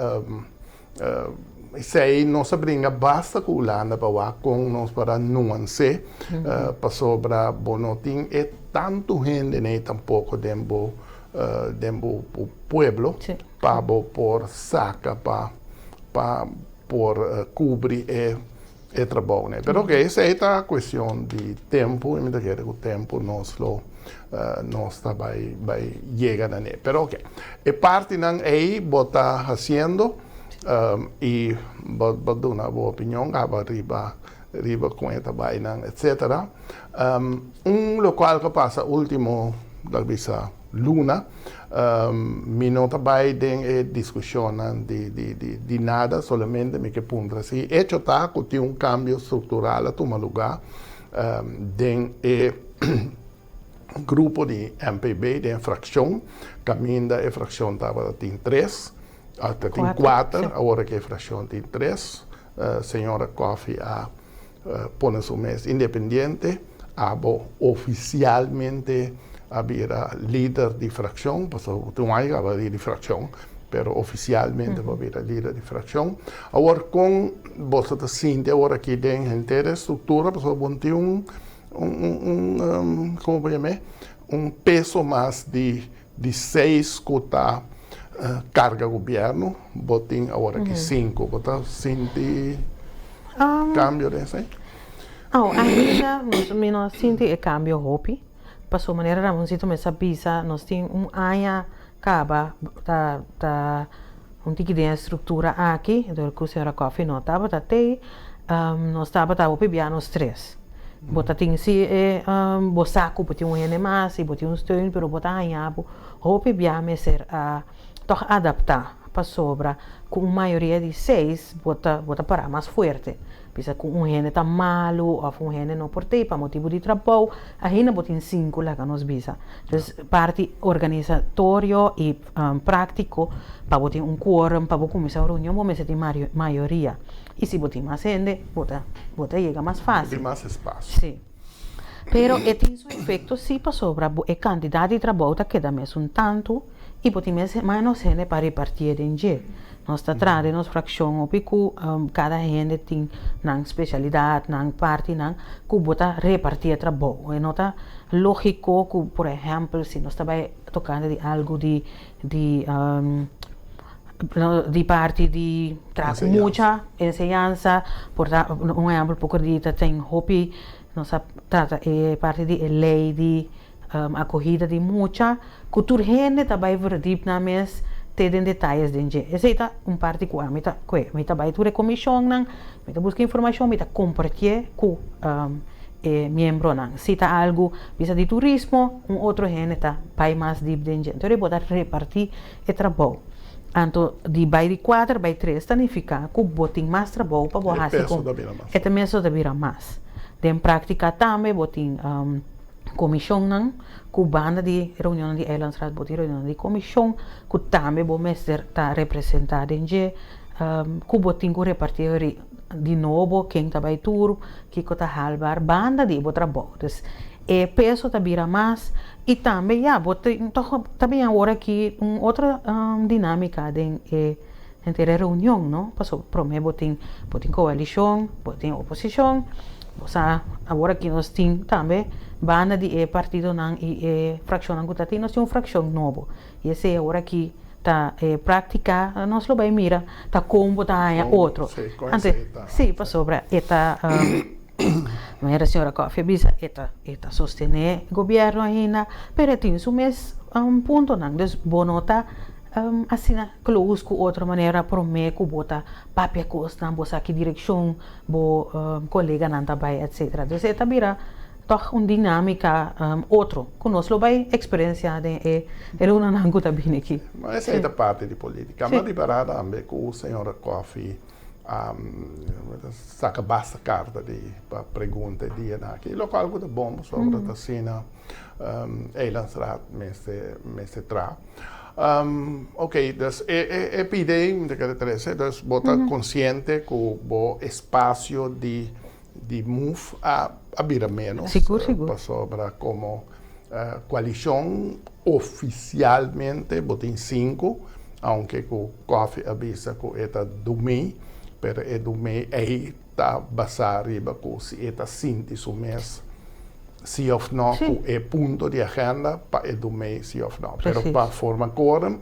esei nos a bringa basta ku Hulanda pa wak kon nos por a nuans'é pasobra bo no tin e tantu hende nei tampoko den bo den bo pueblo pa bo por saka pa pa por kubri e e trabounan. Pero oke, esei ta kuestion di tempu i mi ta kere ku tempu nos lo nos ta bai bai yega na ne. Pero oke, e partinan ei bo ta hasiendo. I bo bo duna bo opinion kaba riba riba kon e ta bai nan etcetera. Un lokual ku a pasa ultimo lo bisa luna mi no ta bai den e diskushonnan di di di di nada solamente mi ke puntra si echo ta ku tin un kambio struktural a tuma lugá den e grupo di MPB den e frakshon kaminda e frakshon tabata tin tres ta tin kuater awor ke e frakshon tin tres señora Coffie a pone su mes independiente, abo ofisialmente a bira lider di frakshon, pasobra bo tin un aña kaba lider di frakshon, pero ofisialmente bo a bira lider di frakshon. Awor kon boso ta sinti awor aki den henter e struktura, pasobra bo no tin un un komo bo yam'é un peso mas di Di seis ku ta karga gobièrnu, bo tin awor aki sinku. Bo ta sinti kambio den esei? Oh, ainda mi no a sinti e kambio hopi. Pasobra manera Ramoncito mes a bisa, nos tin un aña kaba ta ta un tiki den e struktura aki, dor ku señora Coffie no tabata tei, nos tabata hopi bia nos tres. Bo ta tin si e bo sa ku bo tin un hende mas i bo tin un steun pero bo ta haña bo hopi bia mester a tòg adaptá pasobra ku un mayoria di seis bo ta bo ta pará mas fuerte. Bisa ku un hende ta malu òf un hende no por tei pa motibu di trabou ainda bo tin sinku laga nos bisa. Dus parti organisatorio i práktiko pa bo tin un quorum pa bo kuminsá un reunion bo mester tin mayoria. I si bo tin mas hende, bo ta bo ta yega mas fásil. Tin mas espasio. Sí. Pero e tin su efekto sí pasobra bo e kantidat di trabou ta keda mesun tantu i bo tin mes ménos hende pa repartié den dje. Nos ta traha den nos frakshon hopi ku kada hende tin nan spesialidat, nan partinan ku bo ta repartí e trabou. E no ta lógiko ku por ehèmpel si nos ta bai tokante di algu di di Di parti di traha ku mucha, enseñansa, por ta un ehèmpel poko di ta ten hopi nos a trata e parti di e lei di akohida di mucha ku tur hende ta bai verdiep nan mes te den detayes den dje. Esei ta un parti ku ami ta kue. Mi ta bai tur e komishonnan, mi ta buska informashon, mi ta kompartié ku e miembronan. Si ta algu bisa di turismo, un otro hende ta bai mas diep den dje. Entonces bo ta repartí e trabou. Anto di bai di kuater bai tres ta nifiká ku bo tin mas trabou pa bo hasi ku e ta meso ta bira mas. Den práktika tambe bo tin komishonnan ku banda di reunionnan di eilandsraad bo tin reunionnan di komishon ku tambe bo mester ta representá den dje ku bo tin ku repartí di nobo ken ta bai tur kiko ta haalbaar banda di bo trabou. Dus e peso ta bira mas i tambe ya bo tin tog ta bin awor aki un otro dinámika den e henter e reunion no pasobra promé bo tin bo tin koalishon bo tin oposishon bo sa awor aki nos tin tambe banda di e partidonan i e frakshonnan ku ta tin nos tin un frakshon nobo i esei awor aki ta e práktika nos lo bai mira ta kon bo ta haña otro anto si pasobra e ta Manera señora Coffie a bisa e ta e ta sostené gobierno ainda pero e tin su mes puntonan dus bo no ta asina close cu otro manera prome cu bo ta papia cosnan bo sa ki direccion bo coleganan ta bay etcetera dus e ta bira tog un dinamica otro cu nos lo bay experiencia den e lunanan cu ta bini aki. Ma esey ta parti di politica. Mi a ripara tambe cu señora Coffie a saka basta karta di pa pregunta e dianan aki, lokual ku ta bon pasobra ta asina Eilandsraad mester mester traha. Oké, dus e e pide mi ta kere trese, dus bo ta konsiente ku bo espasio di di move a a bira ménos Sigur, sigur. pasobra komo koalishon ofisialmente bo tin sinku, aunke ku Coffie a bisa ku e ta dumí, pero e dumí ei ta basá riba ku si e ta sinti su mes si òf nò ku e punto di agenda pa e dumí si òf nò. Pero pa forma quorum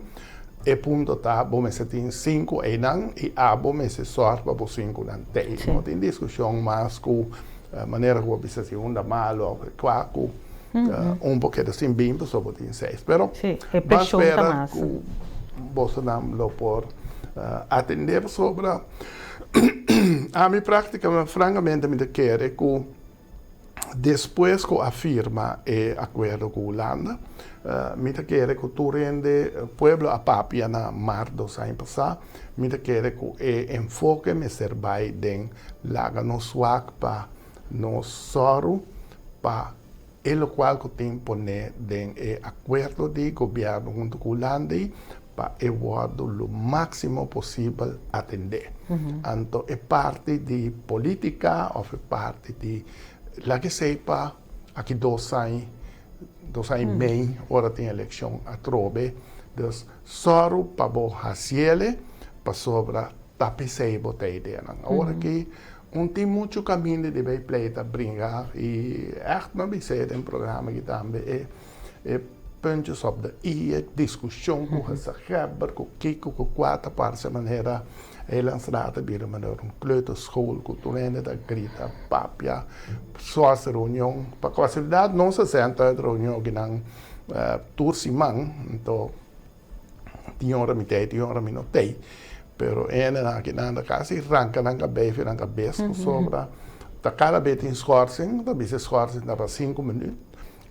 e punto ta bo mester tin sinku einan i abo mester sòrg pa bo sinkunan tei. No tin diskushon mas ku manera ku bo bisa si un ta malu òf kua ku un por keda sin bin pasobra bo tin seis. Pero Sí, e ban preshon ta spera mas. ku bosonan lo por. Atendé pasobra ami práktikamente, frankamente mi ta kere ku despues ku a firma e akuerdo ku Hulanda, mi ta kere ku tur hende, pueblo a papia na mart dos aña pasá, mi ta kere ku e enfoke mester bai den laga nos wak pa nos sòru pa e lokual ku tin poné den e akuerdo di gobièrnu huntu ku Hulanda ei pa e wòrdu lo máksimo posibel atendé. Anto e parti di polítika òf e parti di laga esei pa aki dos aña, dos aña i mei ora tin elekshon atrobe. Dus sòru pa bo hasiele pasobra ta p'esei bo ta ideanan. Awor aki un tin muchu kaminda di bay pleita bringa i ègt no bis'é den programa aki tambe e E puntjes op de i, e diskushon ku gezaghebber, ku kiko, ku kua ta parse manera Eilandsraad ta bira manera un kleuterschool ku tur hende ta grita, papia, suas reunion. Pa kasualidat nos a senta e reunion akinan tur siman, anto Tin ora mi tei, tin ora mi no tei. Pero e hendenan akinan ta kasi ranka nan kabei fi nan kabes pasobra ta kada be tin schorsing, ta bisa e schorsing ta pa sinku minüt,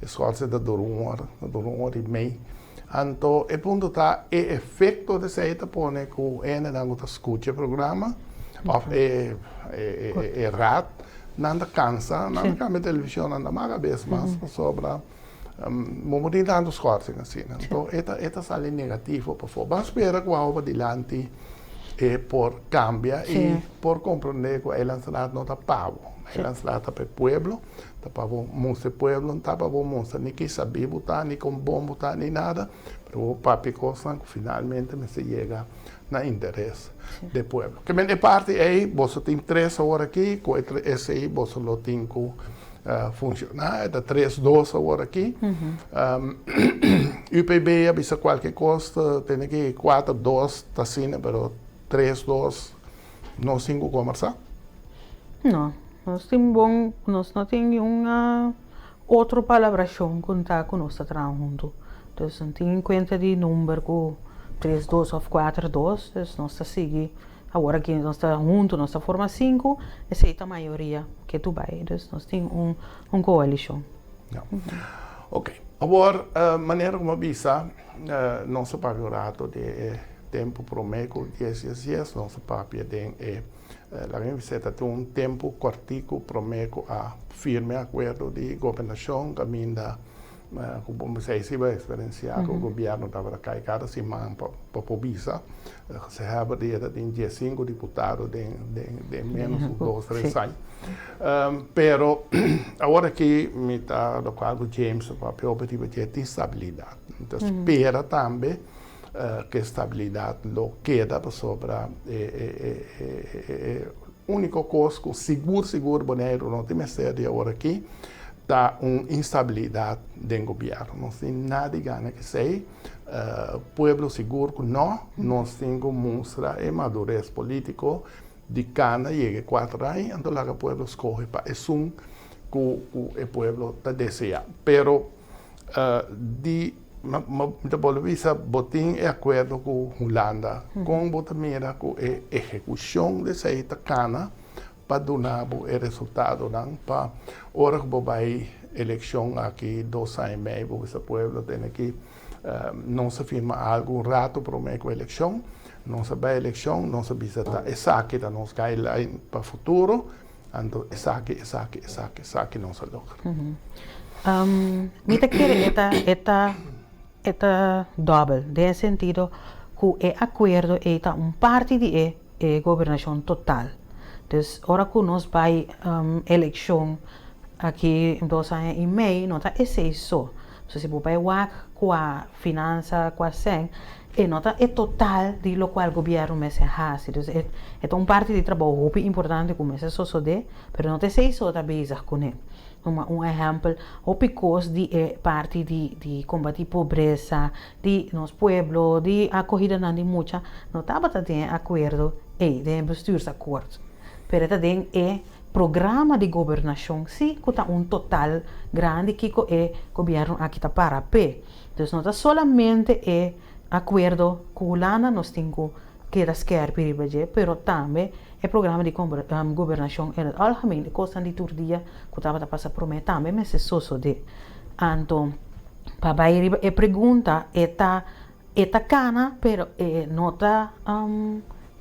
e schorsing ta dura un ora, ta dura un ora i mei. Anto e punto ta e efekto di esei ta pone ku e hendenan ku ta skucha e programa òf e e raad nan ta kansa, nan ta kambia televishon, nan ta maka bes mas pasobra Bo por tin tantu schorsing asina. Anto e ta e ta sali negativo pafó. Ban spera ku awa padilanti e por kambia i por komprondé ku Eilandsraad no ta pa bo. Eilandsraad ta pa e pueblo, ta pa bo mustra e pueblo, no ta pa bo mustra ni ki sabí bo ta, ni kon bon bo ta, ni nada, pero bo papia kosnan ku finalmente mester yega na interes di e pueblo. Ke men e parti ei boso tin tres awor aki, ku e esei boso lo tin ku Funciona, e ta tres dos awor aki. UPB a bisa cualke cos ta tene ki cuater dos ta asina, pero tres dos nos tin cu combersa. No, nos tin bon, nos no tin niun otro palabracion cu ta cu nos ta traha hunto. Dus no tin cuenta di number cu tres dos of cuater dos, dus nos ta sigui. Awor aki nos ta huntu, nos ta forma sinku, esei ta mayoria ke tu bai. Dus nos tin un un koalishon. Ja. Oké. Awor, manera ku mi a bisa, nos a papia un rato di e tempu promé ku dies dies dies, nos a papia den e, laga mi bisa, ta tin un tempu kòrtiku promé ku a firma e akuerdo di gobernashon kaminda Ku bo mester si bo eksperensiá ku gobièrnu tabata kai kada siman pa por bisa. Se hèber di e ta tin diesinku diputado den den ménos ku dos tres aña. Pero awor aki mi ta lokual ku James a papia hopi riba dje tin stabilidat. Mi ta spera tambe ku e stabilidat lo keda pasobra e úniko kos ku sigur sigur Boneiru no tin mester di awor aki Ta un instabilidad den gobierno. Nos tin nada di gana cu esey. Pueblo sigur cu no. Nos tin cu mustra e madurez politico di cana yega e cuater aña, anto laga pueblo scoge pa esun cu e pueblo ta desea. Pero di, mi ta bolbe bisa, bo tin e acuerdo cu Hulanda. Con bo ta mira cu e ehecucion di esey ta cana? Pa duna bo e resultadonan pa ora ku bo bai elekshon aki dos aña i mei bo bisa pueblo tene ki nos a firma algu un rato prome ku elekshon, nos a bai elekshon nos a bisa ta esaki ta nos guideline pa futuro anto esaki esaki esaki esaki nos a logra. Mi ta kere e ta e ta e ta dòbel den e sentido ku e akuerdo ei ta un parti di e e gobernashon total. Dus ora ku nos bai elekshon aki dos aña i mei no ta esei so. So si bo bai wak kua finansa, kua sèn, e no ta e total di lokual gobièrnu mester hasi. Dus e ta un parti di trabou hopi importante ku mester sosodé, pero no ta esei so ta bezig kuné. Tuma un ehèmpel, hopi kos di e parti di di kombatí pobresa di nos pueblo, di akohidanan di mucha, no tabata den e akuerdo ei, den e bestuursakkoord. Pero e ta den e programa di gobernashon sí ku ta un total grandi kiko e gobièrnu aki ta para p'e. Dus no ta solamente e akuerdo ku Hulanda nos tin ku. keda skerpi riba dje, pero tambe e programa di gobernashon in het algemeen, e kosnan di tur dia ku tabata pasa promé tambe mester sosodé. Anto pa bai riba e pregunta e ta e ta kana pero e no ta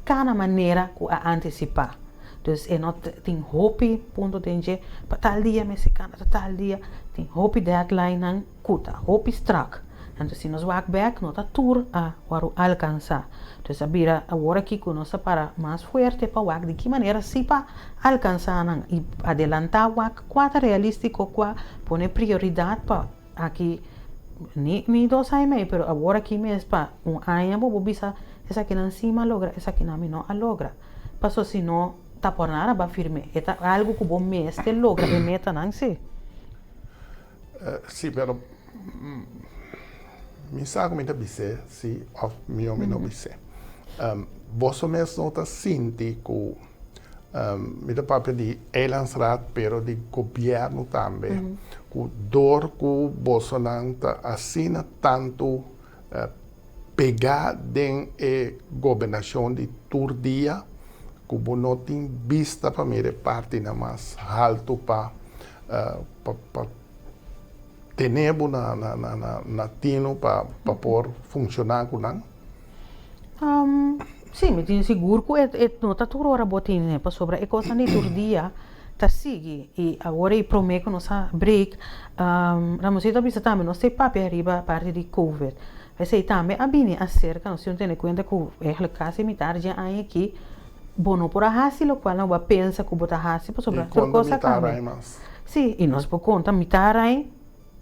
kana manera ku a antisipá. Dus e no tin hopi punto den dje pa tal dia mester kana ta tal dia, tin hopi deadlinenan ku ta hopi strak. Anto si nos wak bek no ta tur a wòrdu alkansá. Dus a bira awor aki ku nos ta para mas fuerte pa wak di ki manera si pa alkansá nan i adelantá wak kua ta realístiko kua pone prioridat pa aki ni ni dos aña i mei pero awor aki mes pa un aña bo por bisa esakinan si mi a logra esakinan mi no a logra. Paso si no ta por nada ba firme e ta algu ku bo mester logra e metanan si. Sí, pero mi sa ku mi ta bis'é sí òf mihó mi no bis'é. Boso mes no ta sinti ku mi ta papia di Eilandsraad pero di gobièrnu tambe ku dor ku bosonan ta asina tantu pegá den e gobernashon di tur dia ku bo no tin bista pa mira e partinan mas haltu pa pa tene bo na na tino pa pa por funciona cu nan? Sí, mi tin sigur cu e no ta tur ora bo tine pasobra e cosnan di tur dia ta sigui y awor e prome cu nos a break Ramonsito a bisa tambe nos ta papia riba parti di covid esey tambe a bini acerca nos tin tene cuenta cu eigenlijk casi mitar dje aña aki Bo no por a hasi lokual nan bo a pensa ku bo ta hasi pasobra tur kos a kambia. Sí, i nos por konta mitar aña,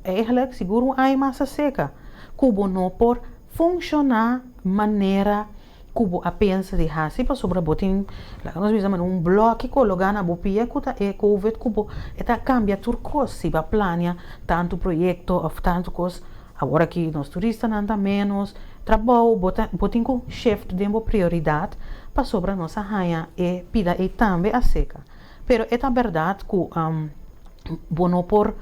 eigenlijk sigur un aña mas a seka, ku bo no por funshoná manera ku bo a pensa di hasi pasobra bo tin, laga nos bisa manera un blòki kologá na bo pia ku ta e covid ku bo e ta kambia tur kos. Si bo a plania tantu proyekto òf tantu kos, awor aki nos turistanan ta ménos. Trabou, bo ta bo tin ku shift den bo prioridat pasobra nos a haña e pida ei tambe a seka. Pero e ta bèrdat ku bo no por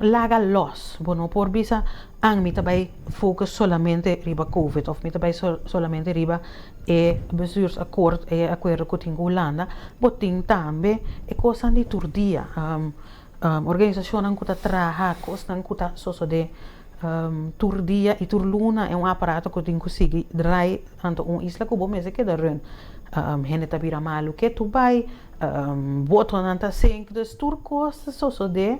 laga lòs, bo no por bisa an mi ta bai focus solamente riba covid òf mi ta bai solamente riba e bestuursakkoord, e akuerdo ku tin ku Hulanda, bo tin tambe e kosnan di tur dia. Organisashonnan ku ta traha kosnan ku ta sosodé tur dia i tur luna e un aparato ku tin ku sigui drai anto un isla ku bo mester keda run. Hende ta bira malu ke tur bai, botonan ta sink, dus tur kos ta sosodé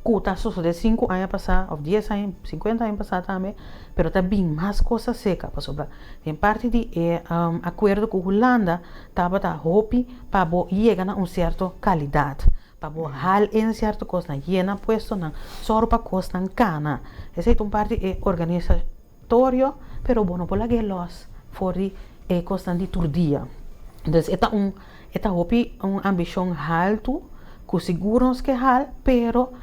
ku ta sosodé sinku aña pasá òf dies aña, sinkuenta aña pasá tambe, pero ta bin mas kos aserka pasobra den parti di e akuerdo ku Hulanda tabata hopi pa bo yega na un sierto kalidat. Pa bo hal en sierto kosnan, yena puestonan, sòru pa kosnan kana. Esei ta un parti e organisatorio, pero bo no por lag'é lòs for di e kosnan di tur dia. Entonces e ta un e ta hopi un ambishon haltu ku sigur nos ke hal, pero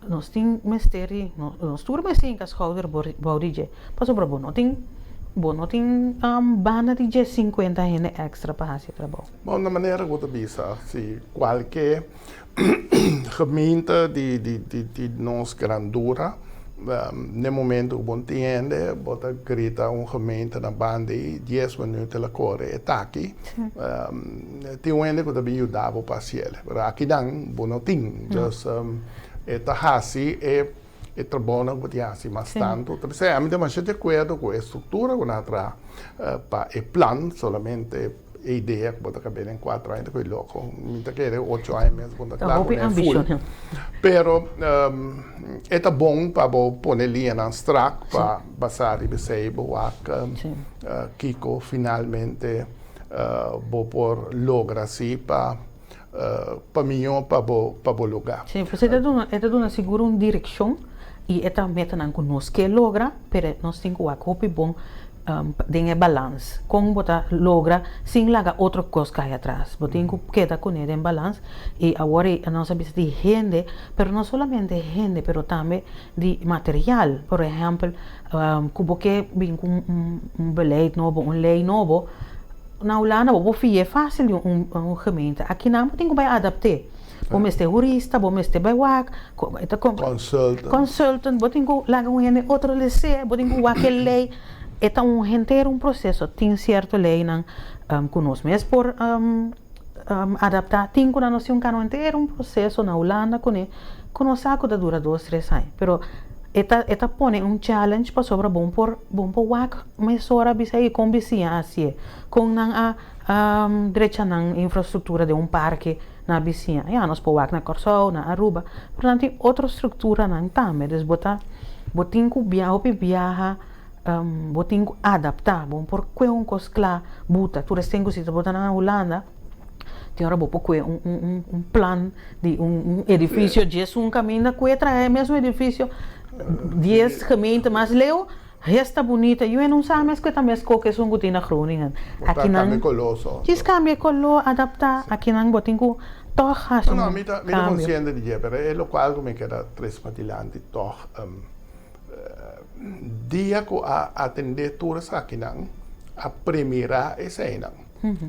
nos tin mester di nos tur mester hinka skouder bou di dje, pasobra bo no tin bo no tin banda di dje sinkuenta hende èkstra pa hasi e trabou. Bon, na manera ku bo ta bisa, si kualke gemeente di di di nos grandura, n'e momento ku bo no tin hende, bo ta grita un gemeente na banda ei, dies minuut el a kore e taki, tin un hende ku ta bin yuda bo pa hasiel. Pero akinan bo no tin, dus e ta hasi e e trabounan ku bo tin hasi mas tantu. Ta p'esei ami ta masha di akuerdo ku e struktura ku nan a traha pa e plan, solamente E idea ku bo ta kab'é den kuater aña ta ko'i loko. Mi ta kere ocho aña mes bo ta kla ku e ful. Pero e ta bon pa bo pone liñanan strak pa basá riba esei bo wak kiko finalmente bo por logra si pa pa mihó pa bo pa bo lugá. Sí, pues e ta duna e ta duna sigur un direkshon i e ta metanan ku nos ke logra, pero nos tin ku wak hopi bon den e balans. Kon bo ta logra sin laga otro kos kai atras. Bo tin ku keda kuné den balans i awor ei nos a bisa di hende, pero no solamente hende pero tambe di material. Por ehèmpel ku bo ke bin ku un un beleid nobo, un lei nobo, Na Hulanda bo por fi'é fácil di un gemeente. Akinan bo tin ku bai adapt'é. Bo mester hurista, bo mester bai wak, e ta Consultant. Consultant, bo tin ku laga un hende otro les'é, bo tin ku wak e lei. E ta un henter un proseso, tin sierto leinan ku nos mes por adaptá, tin ku nan nos tin un kano henter un proseso na Hulanda kuné ku nos sa ku ta dura dos tres aña, pero e ta e ta pone un challenge pasobra bon por bon por wak mesora bisa ei kon bisiña a hasié, kon nan a drecha nan infrastruktura den un parke na bisiña. Ya nos por wak na Kòrsou, na Aruba, pero nan tin otro strukturanan tambe, dus bo ta bo tin ku bia hopi biaha bo tin ku adaptá, bo no por kue un kos kla buta, tur esei ku si ta bo ta na Hulanda tin ora bo por kue un un un plan di un un edifisio djes un kaminda kue traha e mesun edifisio dies gemeente mas leu. Hes ta bunita, yu e no sa mes ku e ta mes koke esun ku tin na Groningen. Bo ta Akinan kambia koló so. Djis kambia e koló, adaptá. Akinan bo tin ku tòg hasi No, no, un mi ta, mi ta kambio. konsiente di dje, pero e lokual ku mi keda tres padilanti tòg, dia ku a atendé tur esakinan, a premirá eseinan.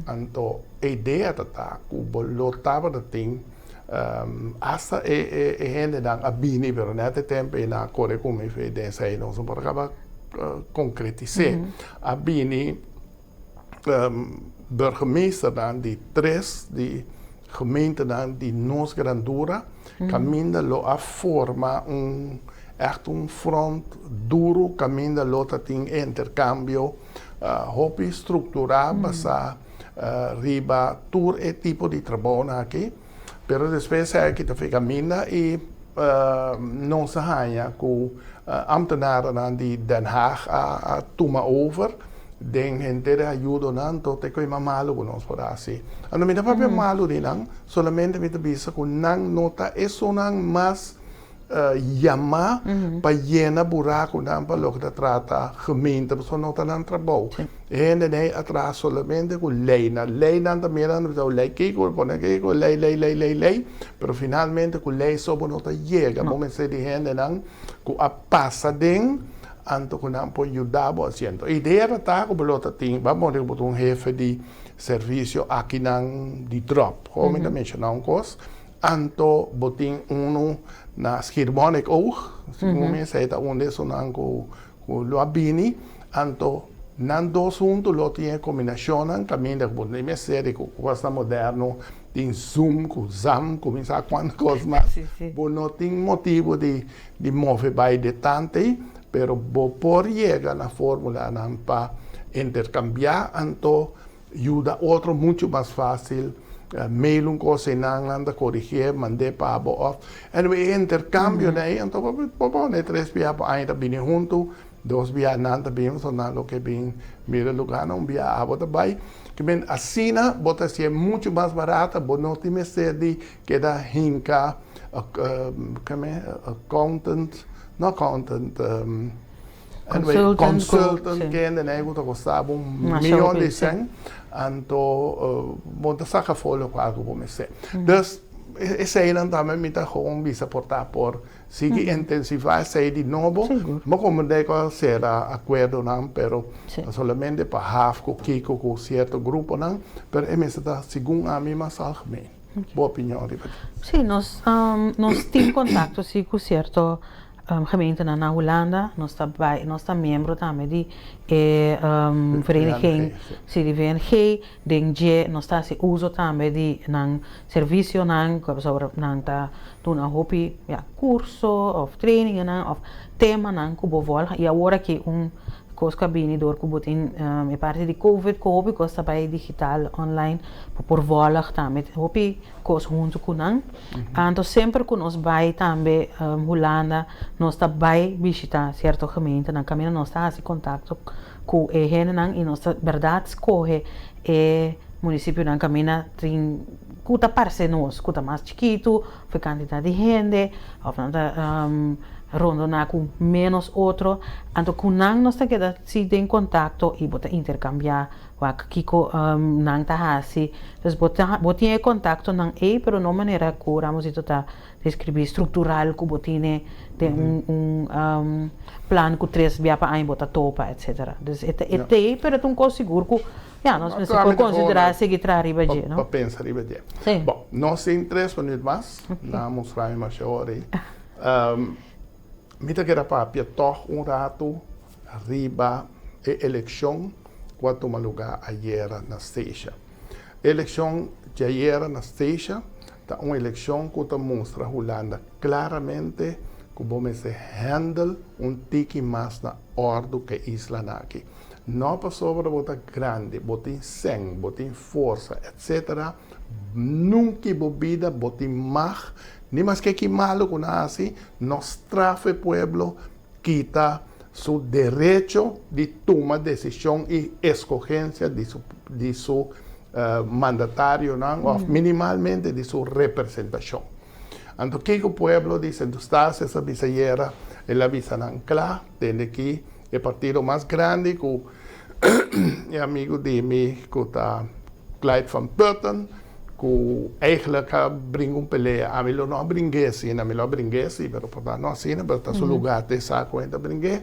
Anto e idea ta ta ku bo lo tabata tin Hasta e e hendenan a bini pero net e tempo ei nan a kore ku mi fe den esei nos no por a kaba konkretis'é. A bini burgemeesternan di tres di gemeentenan di nos grandura kaminda lo a forma un ègt un front duru kaminda lo ta tin e interkambio hopi strukturá basá riba tur e tipo di trabounan aki, pero despues esaki ta fika minda i nos a haña ku ambtenarennan di Den Haag a tuma over den henter e ayudonan tot e koima malu ku nos por hasi. Anto mi ta papia malu di nan, solamente mi ta bisa ku nan no ta esunnan mas yamá pa yena burakunan pa loke ta trata gemeente pasobra no ta nan trabou. E hende ei a traha solamente ku leinan. Leinan ta mira nan ta bisa lei kiko, pone kiko, lei lei lei lei lei, pero finalmente ku lei so bo no ta yega. Bo mester di hendenan ku a pasa den anto ku nan por yuda bo hasiendo. E idea ta ta ku bo lo ta tin, bo a pone ku bo ta un hefe di servisio akinan di dròp. Ho mi ta menshoná un kos. Anto bo tin unu na Schiermonnikoog, segun mi esei ta un di esunnan ku lo a bini. Anto nan dos huntu lo tin e kombinashonnan kaminda ku bo no mester di ku kosnan moderno, tin Zoom ku Zam ku mi sa kuantu kos mas. Bo no tin motibu di move bai de tantei, pero bo por yega na formulanan pa interkambiá. Anto Yuda otro muchu mas fácil, mail un kos einan, nan ta korigié, mand'é pa bo òf anyway e interkambionan ei anto bo por pone tres bia pa aña ta bini huntu, dos bia nan ta bini pasobra nan lo ke bin mira lugánan, un bia abo ta bai. Ke men asina bo ta hasié muchu mas barata, bo no tin mester di keda hinka accountant, no accountant. Anyway, consultant kende nee ku ta kosta bo un miyon di sen, anto bo ta saka afó lokual ku bo mester. Dus eseinan tambe mi ta gewoon bisa por ta por sigui intensivá esei di nobo. Bo komprendé ku a sera akuerdonan pero ta solamente pa haf ku kiko ku sierto gruponan, pero e mester ta segun ami mas algemeen. Bo opinion riba di? Sí, nos nos tin kontakto sí ku sierto Gemeentenan na Hulanda, nos ta bai, nos ta miembro tambe di e vereniging, si di VNG, den dje nos ta hasi uso tambe di nan servisionan, pasobra nan ta duna hopi ya kurso òf trainingennan òf temanan ku bo vòlga i awor aki un kos ku a bini dor ku bo tin e parti di covid ku hopi kos ta bai digital online bo por vòlg tambe hopi kos huntu ku nan. Anto semper ku nos bai tambe Hulanda nos ta bai bishita sierto gemeentenan kaminda nos ta hasi kontakto ku e hendenan i nos ta bèrdat skohe e munisipionan kaminda tin ku ta parse nos ku ta mas chikitu òf e kantidat di hende òf nan ta rondoná ku ménos otro anto ku nan nos ta keda si den kontakto i bo ta interkambiá Wak kiko nan ta hasi. Dus bo ta bo tin e kontaktonan ei pero no manera ku Ramosito ta deskribí struktural ku bo tine den un un plan ku tres bia pa aña bo ta topa etsetera. Dus e ta e t'ei pero ta un kos sigur ku ya nos mester por konsiderá sigui traha riba dje no. Pa pensa riba dje. Sí. Bon, nos tin tres minuut mas. Nan a mustra mi masha ora ei. Mi ta keda papia tòg un ratu riba. e elekshon ku a tuma lugá ayera na Statia. E elekshon djayera na Statia ta un elekshon ku ta mustra Hulanda klaramente ku bo mester hèndel un tiki mas na òrdu ku e islanan aki. No pasobra bo ta grandi, bo tin sèn, bo tin forsa, etsetera, nunka bo bida bo tin mag, ni maske ki malu ku nan hasi, no straf e pueblo, kita su derecho di tuma desishon i eskogensia di su di su mandatarionan òf minimalmente di su representashon. Anto kiko pueblo di Sint Eustatius a bisa ayera? El a bisa nan kla, tende ki e partido mas grandi ku e amigu di mi ku ta Clyde van Putten ku eigenlijk a bringa un pelea. Ami lo no a bring'é asina, mi lo a bring'é si, pero por ta no asina, pero ta su lugá ta e sa ku hende ta bring'é.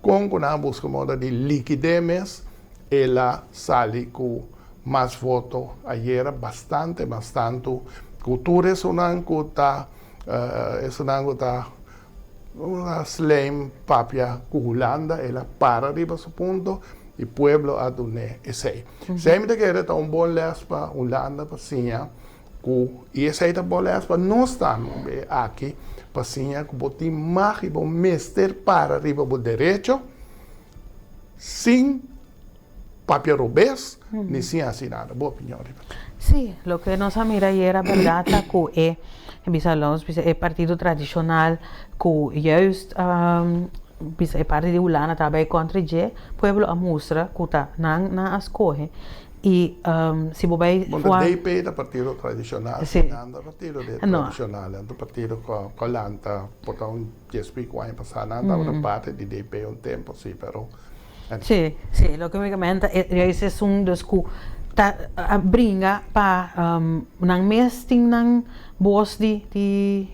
Kon ku nan a buska moda di likid'é mes, el a sali ku mas voto ayera, bastante mas tantu ku tur esunnan ku ta esunnan ku ta slijm papia ku Hulanda, el a para riba su punto i pueblo a dun'é esei. Esei mi ta kere ta un bon lès pa Hulanda pa siña ku, i esei ta bon lès pa nos tambe aki, pa siña ku bo tin mag i bo mester para riba bo derecho sin papia robes ni sin hasi nada. Bo opinion riba esei? Sí, loke nos a mira ayera berdad ta ku e bisa los bisa e partido tradishonal ku juist bisa e parti di Hulanda ta bai kontra dje, pueblo a mustra ku ta nan nan a skohe i si bo bai Bon ta DP ta partido tradishonal, Sí. nan ta partido de tradishonal, nan ta partido ku a lanta por ta un dies pico aña pasá, nan tabata parti di DP un tempo si, pero Sí, sí, loke mi menta e juist esun dus ku ta a bringa pa nan mes tin nan bos di di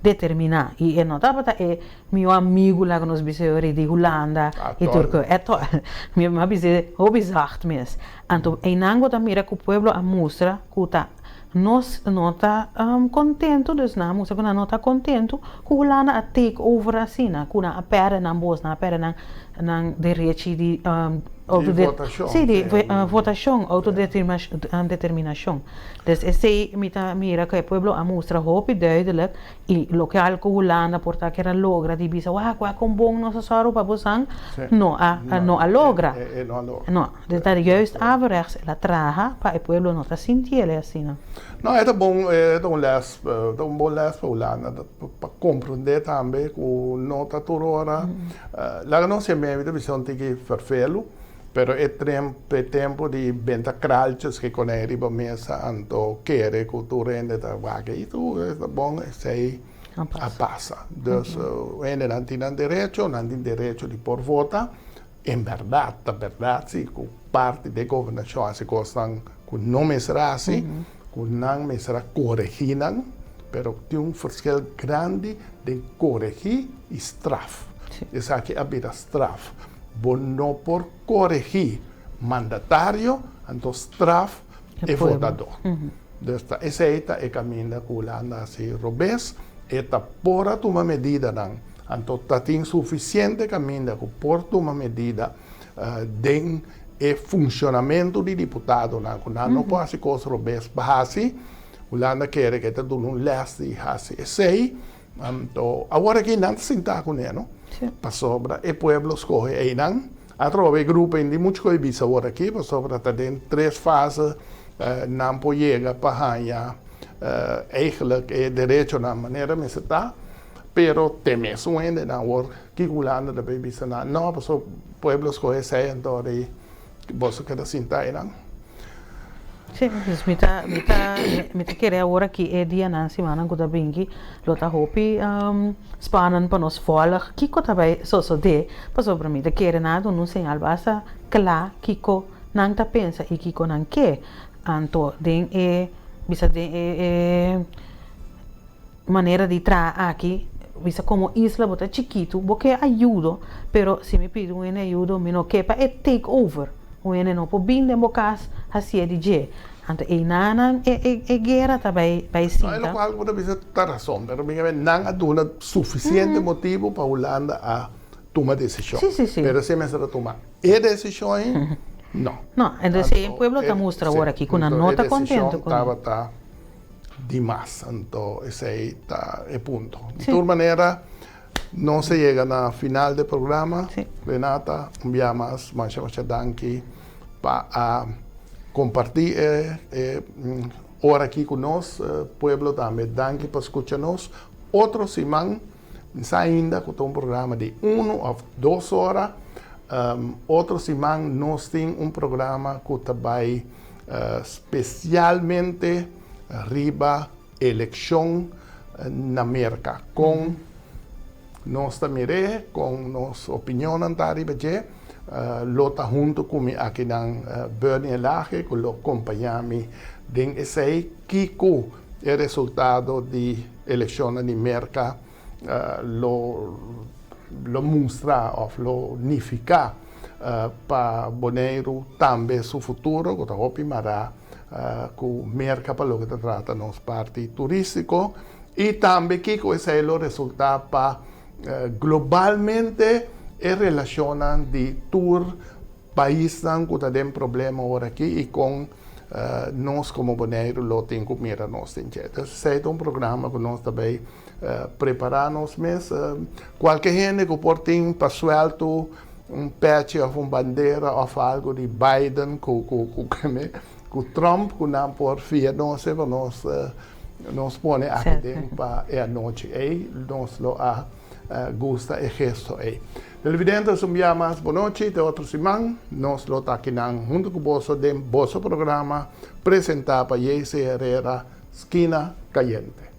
determiná i e no tabata e mihó amigu laga nos bisa yori di Hulanda i tur ku e to mi a bis'é hopi zacht mes anto einan bo ta mira ku pueblo a mustra ku ta Nos no ta kontentu, dus nan a mustra ku nan no ta kontentu ku Hulanda a take over asina, ku nan a pèrdè nan bos, nan a pèrdè nan nan derechi di Di votashon. Si, di votashon, outodeterminashon. Dus esei mi ta mira ku e pueblo a mustra hopi duidelik i loke ku Hulanda por ta kier a logra di bisa wak wak kon bon nos a sòru pa bosan, no a no a logra. No. De ta juist averechts el a traha pa e pueblo no ta sinti el asina. No, e ta bon, e ta un les, e ta un bon les pa Hulanda, pa comprende tambe cu no ta tur ora, laga nos siempre mi ta bisa un tiki ferfelu, pero e tremp, e tempo di benta kraaltjes ke konei riba mesa anto kere cu tur hende ta wak ei tur e ta bon, esei a pasa. Dus hendenan tin nan derecho, nan tin derecho di por vota. En bèrdat, ta bèrdat si ku parti di e gobernashon hasi kosnan ku no mester hasi, ku nan mester a koregí nan, pero tin un verschil grandi den koregí i straf. Esaki a bira straf. Bo no por koregí mandatario, anto straf e votadó. Dus ta esei ta e kaminda ku Hulanda hasi robes, e ta por a tuma medidanan. Anto ta tin sufisiente kaminda ku por tuma medida den e funshonamentu di diputadonan ku nan no por hasi kos robes pa hasi. Hulanda kere ku e ta duna un lès di hasi esei. Anto awor aki nan ta sinta kuné no, pasobra e pueblo skohe einan. Atrobe e grupo ei di muchu koe bisa awor aki pasobra ta den tres fase nan por yega pa haña eigenlijk e derechonan manera mester ta. Pero te mesun hendenan awor kiko Hulanda ta bay bisa nan? No, pasobra pueblo skohe esei anto di boso keda sinta einan. Sí, dus mi ta mi ta mi ta kere awor aki e dianan simannan ku ta binki lo ta hopi spannend pa nos vòlg kiko ta bai sosodé pasobra mi ta kere nan a duna un señal basta kla kiko nan ta pensa i kiko nan ke. Anto den e bisa den e e manera di traha aki, bisa komo isla bo ta chikitu, bo ke ayudo, pero si mi pidi un hende ayudo mi no ke pa e take over, un hende no por bin den bo kas hasié di dje, anto einanan e e guera ta bai bai No, e sinta. lokual ku bo ta bisa ta rason, pero mi ke men nan a duna sufisiente motibu pa Hulanda a. tuma desishon. Sí, sí, sí. Pero si mester a tuma e desishon ei, no. No, entonces e pueblo ta mustra awor aki ku nan no ta kontento ku. E desishon tabata dimas, anto esei ta e punto. Di tur manera nos a yega na final di e programa. Renata, un bia mas masha masha danki pa a kompartí e ora aki ku nos. Pueblo tambe danki pa skucha nos. Otro siman Mi sa ainda ku ta un programa di unu òf dos ora. Otro siman nos tin un programa ku ta bai spesialmente riba elekshon na Merka. Kon nos ta mir'é, kon nos opinionnan ta riba dje. Lo ta huntu ku mi akinan Bernie Elhage ku lo kompañá mi den esei. Kiko e resultado di elekshonnan di Merka lo lo mustra òf lo nifiká pa Boneiru tambe su futuro ku ta hopi mará ku Merka pa loke ta trata nos parti turístiko i tambe kiko esei lo resultá pa globalmente e relashonnan di tur paisnan ku ta den problema ora aki i kon nos komo Boneiru lo tin ku mira nos den dje. Entonces esei ta un programa ku nos ta bay prepará nos mes. Kualke hende ku por tin pa suèltu un pèchi òf un bandera òf algu di Biden ku ku ku ku Trump ku nan por fia nos pa nos nos pone aki den pa e anochi ei nos lo a gusta e gesto ei. Televidentes un bia mas bonochi te otro siman nos lo ta akinan hunto ku boso den boso programa presenta pa JC Herrera Skina Kayente.